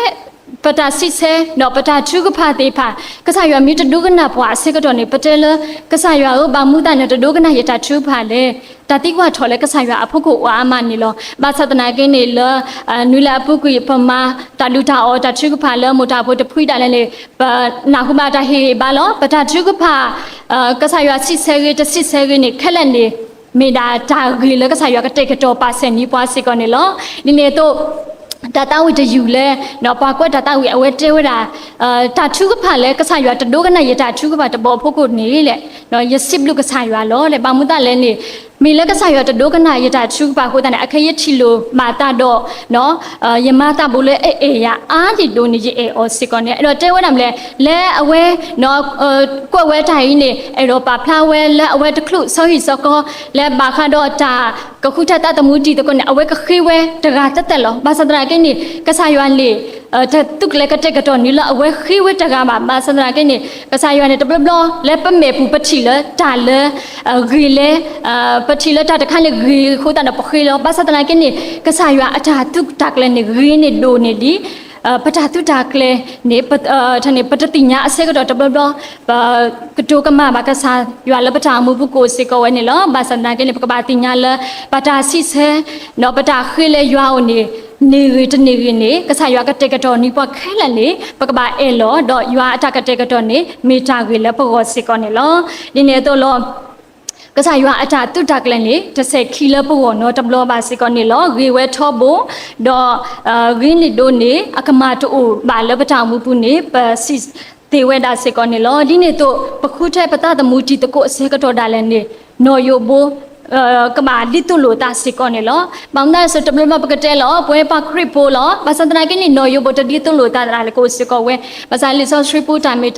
ပတၢ်စံးဆၢ ဒီးပတၢ်ထုကဖၣ်သ့ၣ်တဖၣ် ကစၢ်ယွၤမ့ၢ်တဒိကနၣ်ပှၤအဆၢကတီၢ်န့ၣ် ပတဲလၢ ကစၢ်ယွၤဧၢ ဘၣ်မနုၤသးနတဒိကနၣ်ယတၢ်ထုကဖၣ်လဲၣ်. တၢ်သံကွၢ်ထီၣ်လၢကစၢ်ယွၤအဖီခိၣ်အိၣ်အါမးန့ၣ်လီၤ. ဘၣ်ဆၣ်သနာ်က့န့ၣ်လၢ နွံလၢအပူၤကွံာ် ပမၤတၢ်ဒုးတၢ်အီၣ်တၢ်ထုကဖၣ်လၢမိၢ်တၢ်ဖိတဖှံဒၣ်လဲာ်န့ၣ် ပနၢ်ဟူဘၣ်တၢ်ဟ့ၣ်ဂံၢ်ဘါလီၤ. ပတၢ်ထုကဖၣ် ကစၢ်ယွၤစံးဆၢဂ့ၤ တစံးဆၢဂ့ၤန့ၣ် ခဲလၢာ်န့ၣ် မ့ၢ်ဒၣ်တၢ်ဂ့ၤလၢကစၢ်ယွၤကတဲာ်ကတီၤပာ်စၢၤန့ၢ်ပှၤစ့ၢ်ကီးန့ၣ်လီၤ. ဒ်န့ၣ်အသိး တၢ်သးဝံၣ်တယုၢ်လၢ ပှၤကွဲးတၢ်သးဝံၣ်အဝဲတဲဝဲဒၣ် တၢ်ထုကဖၣ်လၢကစၢ်ယွၤတဒိကနၣ်ယတၢ်ထုကဖၣ်တဘျီအဖီခိၣ်န့ၣ်လဲၣ် ယစံးဘျုးကစၢ်ယွၤလီၤ. ဘၣ်မနုၤသးလဲၣ်န့ၣ် မ့ၢ်လၢကစၢ်ယွၤတဒိကနၣ်ယတၢ်ထုကဖၣ်အဃိသတးန့ၣ် အခဲအံၤယထံၣ်လိာ်ဘၣ်သးဒီး ယမၤသးဘိလၢအအဲၣ်ယၤအါဒံးဒိၣ်န့ၣ် ယအဲၣ်အီၤစ့ၢ်ကီးန့ၣ် အဲၣ်ဒိးတဲဝဲဒၣ်မနုၤလဲၣ် လၢအဝဲ ကွဲးဝဲတၢ်အံၤန့ၣ် အဲၣ်ဒိးပာ်ဖျါဝဲလၢအဝဲတချုးစီၤဟံၣ်စီၤဃီ လၢဘၣ်ဃးဒီးတၢ်ကဃုထၢသးသမူတံၤသကိးန့ၣ် အဝဲကဃ့ဝဲတဂၤသၢသၢလီၤ. ဘၣ်ဆၣ်သနာ်က့န့ၣ် ကစၢ်ယွၤန့ၣ် တသုးကျဲၤကတဲာ်ကတီၤန့ၢ်လၢအဝဲဃ့ဝဲတဂၤဘၣ်. ဘၣ်ဆၣ်သနာ်က့န့ၣ် ကစၢ်ယွၤန့ၣ် တဘျီဘျီလၢပမဲာ်ပူၤ ပထံၣ်လၢတၢ်လၢ ဂ့ၤလဲၣ် ပထံၣ်လၢတၢ်တခါန့ၣ်ဂ့ၤအဃိသတးဒီးပဃ့လီၤ. ဘၣ်ဆၣ်သနာ်က့န့ၣ် ကစၢ်ယွၤအတၢ်သုးတၢ်ကျဲၤန့ၣ် ဂ့ၤန့ၢ်ဒိၣ်န့ၢ်ဒံး ပတၢ်သုးတၢ်ကျဲၤန့ၣ် ပတသ့ၣ်ညါအဆၢကတီၢ်တဘျီဘျီ ပကတိၤကမၣ်ဘၣ်ကစၢ်ယွၤလၢပတၢ်အိၣ်မူပူၤကအိၣ်စ့ၢ်ကီးဝဲန့ၣ်လီၤ. ဘၣ်ဆၣ်သနာ်က့န့ၣ် ပကဘၣ်သ့ၣ်ညါလၢ ပတၢ်စံးဆၢ ဒီးပတၢ်ဃ့လၢယွၤအအိၣ်န့ၣ် န့ၢ်ဂ့ၤတန့ၢ်ဂ့ၤန့ၣ် ကစၢ်ယွၤကတဲာ်ကတီၤန့ၢ်ပှၤခဲလၢာ်န့ၣ် ပကဘၣ်အဲၣ်လီၤ ဒီးယွၤအတၢ်ကတဲာ်ကတီၤန့ၣ် မ့ၢ်တၢ်ဂ့ၤလၢပဂီၢ်စ့ၢ်ကီးန့ၣ်လီၤ. ဒ်န့ၣ်အသိးလီၤ ကစၢ်ယွၤအတၢ်သုးတၢ်ကျဲၤန့ၣ် တစဲးခံလၢပဂီၢ်နီတဘျီဘၣ်စ့ၢ်ကီးန့ၣ်လီၤ. ဂ့ၤဝဲထီဘိ ဒီး ဂ့ၤန့ၢ်ဒိၣ်န့ၢ် အကမၣ်တအိၣ်ဘၣ်လၢပတၢ်အိၣ်မူပူၤန့ၣ် ပစံးသ့ဝဲဒၣ်စ့ၢ်ကီးန့ၣ်လီၤ. ဒ်န့ၣ်အသိး ပဃုထၢပသးသမူတံၤသကိးအဆၢကတီၢ်ဒၣ်လဲာ်န့ၣ် နီၢ်ယိၤဘိ ကဘၣ်ဒ်သိးလိာ်သးစ့ၢ်ကီးန့ၣ်လီၤ. ဘၣ်မနုၤလဲၣ် တဘျီဘျီပကတဲလီၤ ပဝဲပှၤခရံာ်ဖိလီၤ. ဘၣ်ဆၣ်သနာ်က့န့ၣ် နီၢ်ယိၤဘိတဒ်သိးလိာ်သးဒၣ်လဲာ်ကအိၣ်စ့ၢ်ကီးဝဲ ဘၣ်ဆၣ်လံာ်စီဆှံပူၤတၢ်မ့ၢ်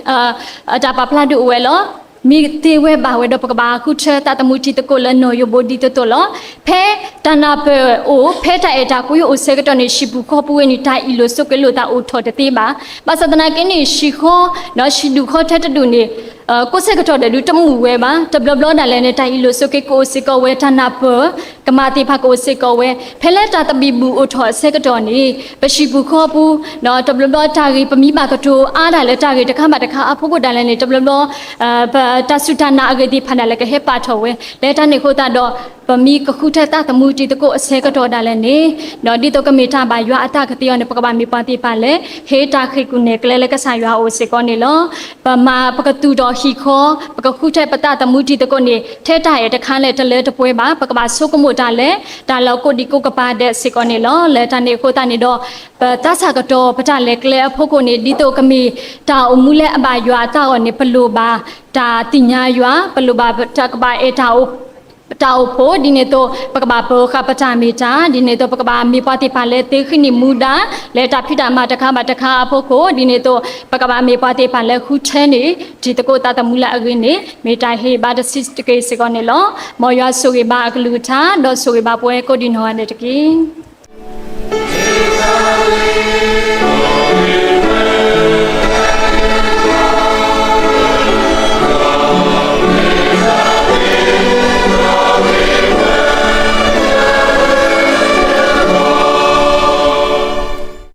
တၢ်ပာ်ဖျါဒုးအိၣ်ဝဲလီၤ. မ့ၢ်သ့ဝဲဘၣ်ဝဲဒီး ပကဘၣ်ဃုထၢသးသမူတံၤသကိးလၢနီၢ်ယိၤဘိဒ်သိးသိးလီၤ. ဖဲတၢ်နၢ်ပၢၢ်အိၣ် ဖဲတၢ်အဲၣ်တၢ်ကွံအိၣ်ဆၢကတီၢ်န့ၣ် ဟံၣ်ပူၤဃီပူၤဝဲန့ၣ် တၢ်အ့ၣ်လိာ်ဆိးက့လိာ်သးအိၣ်ထီၣ်တသ့ဘၣ်. ဘၣ်ဆၣ်သနာ်က့န့ၣ် ဟံၣ်ဃီ ဟံၣ်ဒူၣ်ဃီထၢတဒူၣ်န့ၣ် ကိးဆၢကတီၢ်ဒဲးဒုးတမုာ်ဝဲဘၣ်. တဘျီဘျီဒၣ်လဲာ်န့ၣ် တၢ်အ့ၣ်လိာ်ဆိးက့ကအိၣ်စ့ၢ်ကီးဝဲ တၢ်နၢ်ပၢၢ် ကမၤသ့ၣ်တဖၣ်ကအိၣ်စ့ၢ်ကီးဝဲ ဖဲလၢတၢ်သဘံၣ်ဘုၣ်အိၣ်ထီၣ်အဆၢကတီၢ်န့ၣ် ပဟံၣ်ပူၤဃီပူၤ တဘျီဘျီတၢ်ဂ့ၢ်ပမံဘၣ်ကတိၤအါဒၣ်လၢတၢ်ဂ့ၢ်တခါဘၣ်တခါအဖီခိၣ်ဒၣ်လဲာ်န့ၣ် တဘျီဘျီ ပတၢ်စူၢ်တၢ်နာ်အဂ့ၢ်သ့ၣ်တဖၣ်ဒၣ်လဲာ်ကဟဲပာ်ထီၣ်ဝဲ လၢတၢ်န့ၣ်အဃိသတးဒီး ပမ့ၢ်ကဃုထၢတၢ်သမူတံၤသကိးအဆၢကတီၢ်ဒၣ်လဲာ်န့ၣ်, ဒီးဒ်သိးကမ့ၢ်တၢ်ဘၣ်ယွၤအတၢ်ကသ့အီၤန့ၣ် ပကဘၣ်မ့ၢ်ပှၤသ့ၣ်တဖၣ်လၢ ဟ့ၣ်တၢ်ဃ့ၢ်ကူၣ်နဲၣ်ကျဲလၢကစၢ်ယွၤအအိၣ်စ့ၢ်ကီးန့ၣ်လီၤ. ပမၤပကသူၣ်ထီၣ်ဟံၣ်ဃီ, ပကဃုထၢပတၢ်သမူတံၤသကိးန့ၣ် ထဲတၢ်အဲၣ်တခါလၢတလၢတပှဲၤဘၣ်, ပကဘၣ်ဆိကမိၣ်တၢ်လၢ တၢ်လၢကိးဒံကိးကပၤဒဲးစ့ၢ်ကီးန့ၣ်လီၤ. လၢတၢ်န့ၣ်အဃိသတးန့ၣ်ဒီး ပတၢ်ဆၢကတီၢ် ပတၢ်လဲၤကျဲအဖီခိၣ်န့ၣ် ဒ်သိးကမ့ၢ်တၢ်အိၣ်မူလၢအဘၣ်ယွၤအသးအဂီၢ်န့ၣ် ပလိၣ်ဘၣ်တၢ်သ့ၣ်ညါယွၤ, ပလိၣ်ဘၣ်တၢ်ကဘၣ်အဲၣ် တၢ်အိၣ်ဖှိၣ်, ဒ်န့ၣ်အသိး ပကဘၣ်ပၢၤဃာ်ပတၢ်မ့ၢ်တၢ်, ဒ်န့ၣ်အသိး ပကဘၣ်မ့ၢ်ပှၤသ့ၣ်တဖၣ်လၢသုဃံးန့ၢ်မူဒါ လၢတၢ်ဖံးတၢ်မၤတခါဘၣ်တခါအဖီခိၣ်, ဒ်န့ၣ်အသိး ပကဘၣ်မ့ၢ်ပှၤသ့ၣ်တဖၣ်လၢဃုထၢန့ၢ် တံၤသကိးသးသမူလၢအဂ့ၤန့ၣ် မ့ၢ်တၢ်ဟ့ၣ်ဘါတဆံးတက့ၢ်စ့ၢ်ကီးန့ၣ်လီၤ. မ်ယွၤဆိၣ်ဂ့ၤဘၣ်အကလုၢ်ကထါ ဒီးဆိၣ်ဂ့ၤဘၣ်ပဝဲကိးဒံနီၢ်ဂၤဒဲးတက့ၢ်.